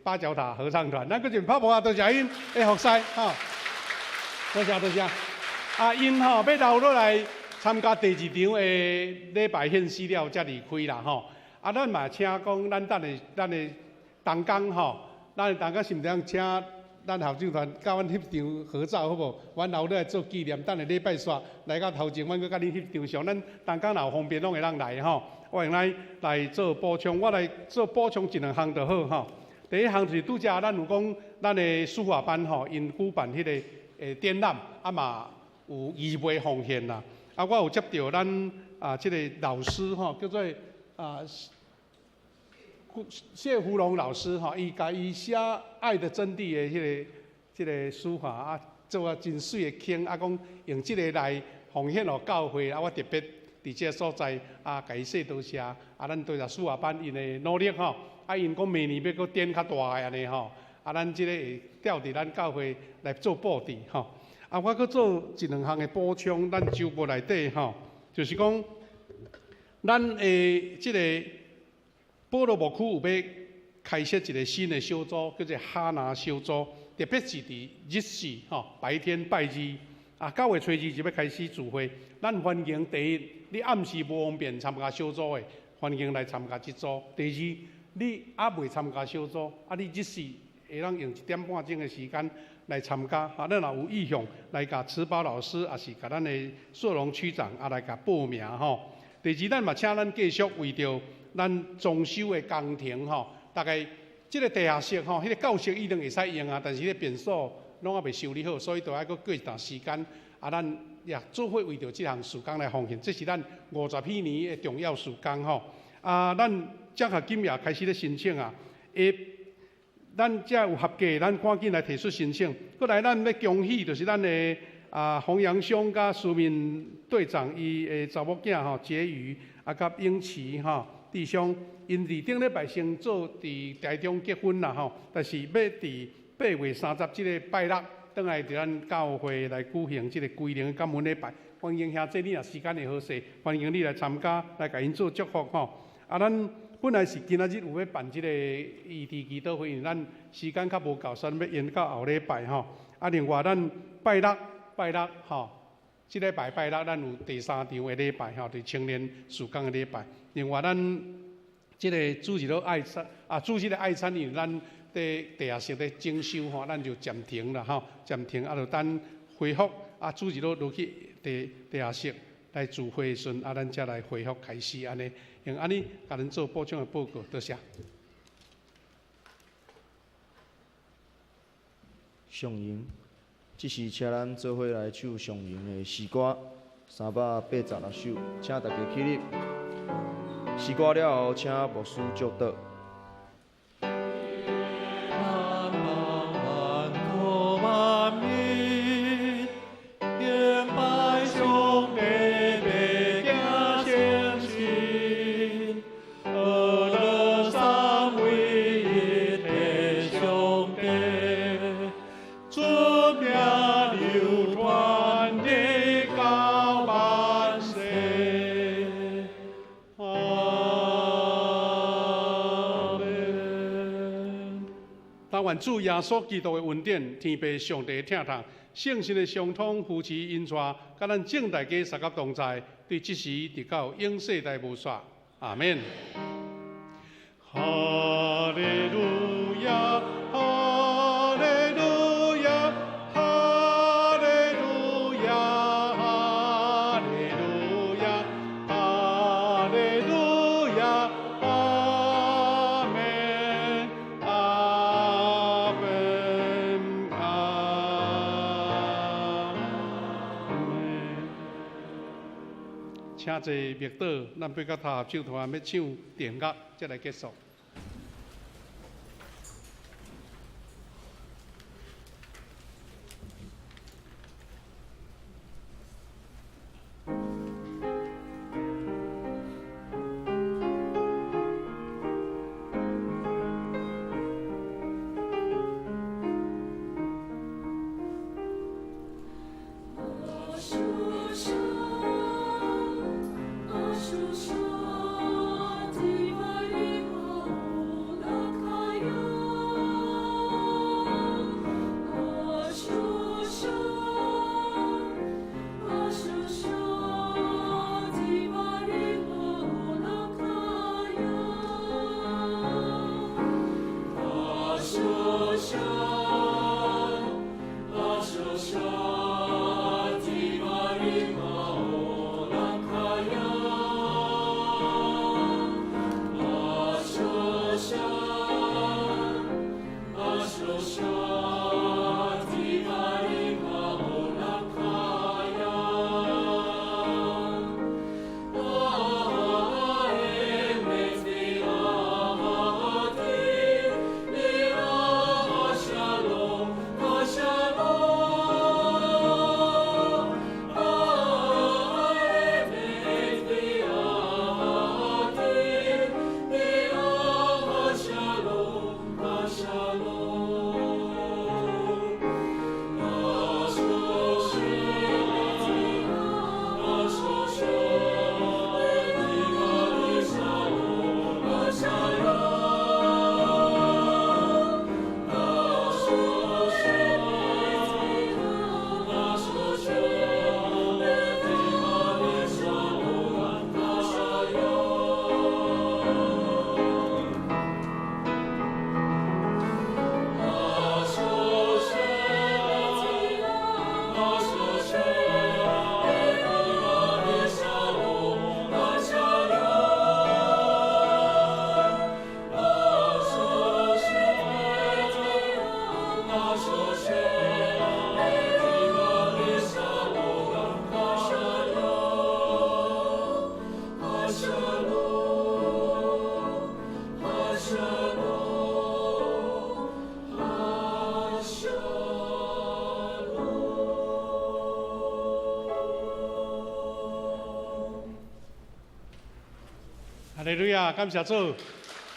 八角塔合唱團，咱閣一遍拍鼓啊，多謝𪜶的服侍吼。多謝多謝。啊，𪜶吼欲留落來參加第二場的禮拜獻詩了，才離開啦吼。啊，咱嘛請講，咱等下咱的同工吼，咱的同工是毋是通請咱合唱團佮阮翕張合照好無？阮留落來做紀念。等下禮拜煞來到頭前，阮閣佮恁翕張相。咱同工若有方便，攏會當來吼。我用來來做補充，我來做補充一兩項就好吼。第一項就是拄才咱有講，咱的書法班吼，𪜶舉辦彼個展覽，啊嘛有義賣奉獻啦。啊，我有接著咱啊這個老師吼，叫做啊謝福龍老師吼，伊共伊寫《愛的真諦》的彼個這個書法啊，做啊真媠的坑，啊講用這個來奉獻予教會啊，我特別佇這個所在啊，共伊說多謝啊，咱多謝書法班𪜶的努力吼，啊𪜶講明年欲閣展較大的按呢吼，啊咱這個會調佇咱教會來做布置吼，啊我閣做一兩項的補充，咱週報內底吼，就是講咱的這個保羅牧區有欲開設一個新的小組，叫做哈拿小組，特別是佇日四吼白天拜二啊，9月初二就欲開始聚會。咱歡迎第一，你暗時無方便參加小組的，歡迎來參加這組。第二，你猶未參加小組，啊，你日四會當用1點半鐘的時間來參加。啊，咱若有意向來共慈寶老師，抑是共咱的碩龍區長啊來共報名吼。第二，咱嘛請咱繼續為著咱裝修的工程吼，大概這個地下室吼，彼個教室已經會使用啊，但是彼個便所攏猶未修理好，所以著愛閣過一段時間。啊，咱也做伙為著這項事工來奉獻，這是咱50彼年的重要事工吼。啊，咱獎學金也開始咧申請啊。會，咱遮有合格，咱趕緊來提出申請。閣來，咱欲恭喜，就是咱的啊洪陽兄佮蘇明隊長伊的查某囝吼，婕妤啊，佮英慈吼弟兄，𪜶佇頂禮拜先做佇台中結婚啦吼，但是欲佇8月30這个拜六，轉來佇咱教會來舉行這个歸靈感恩禮拜。歡迎兄弟，你若時間會好勢，歡迎你來參加，來共𪜶做祝福吼。啊，咱本來是今仔日有欲辦這个醫治祈禱會，因為咱時間較無夠，所以欲延到後禮拜吼。啊，另外咱拜六拜六吼，這禮拜拜六咱有第三場的禮拜吼，佇青年事工的禮拜。另外咱這个主日愛餐啊，主日的愛餐，因為咱佇地下室咧整修吼，咱就暫停啦吼，暫停啊，就等恢復啊，主日落去地地下室來聚會的時陣，啊，咱才來恢復開始按呢，用按呢，共恁做補充的報告，多謝。上榮，這是請咱做伙來唱上榮的詩歌，386首，請大家起立。詩歌了後，請牧師祝禱。願主耶穌基督的恩典、天父上帝的疼痛、聖神的相通、扶持、引帶，佮咱眾大家三甲同在，對這時直到永世代無煞。阿們。哈利路亞，哈利路亞，哈利路亞，哈利路亞，哈利路亞，阿們，阿們，阿們。請坐默禱，咱八角頭合唱團欲唱定樂，才來結束。利路亞，感謝主，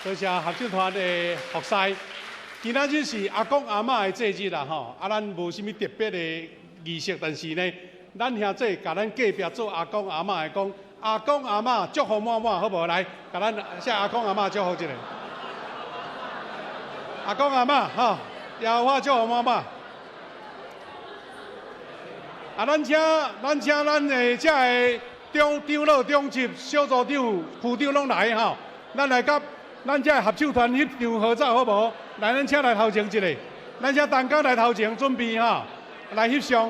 多謝合唱團的服侍。今仔日是阿公阿嬤的節日啦，吼！啊，咱無啥物特別的儀式，但是呢，咱兄弟共咱隔壁做阿公阿嬤的講，阿公阿嬤祝福滿滿，好無？來，共咱請阿公阿嬤祝福一下。阿公阿嬤，吼，耶和華祝福滿滿。啊，咱請咱的遮个長長老、長執、小組長、區長攏來吼，咱來佮咱遮个合唱團翕張合照好無？來，咱請來頭前一下，咱請陳工來頭前準備吼，來翕相。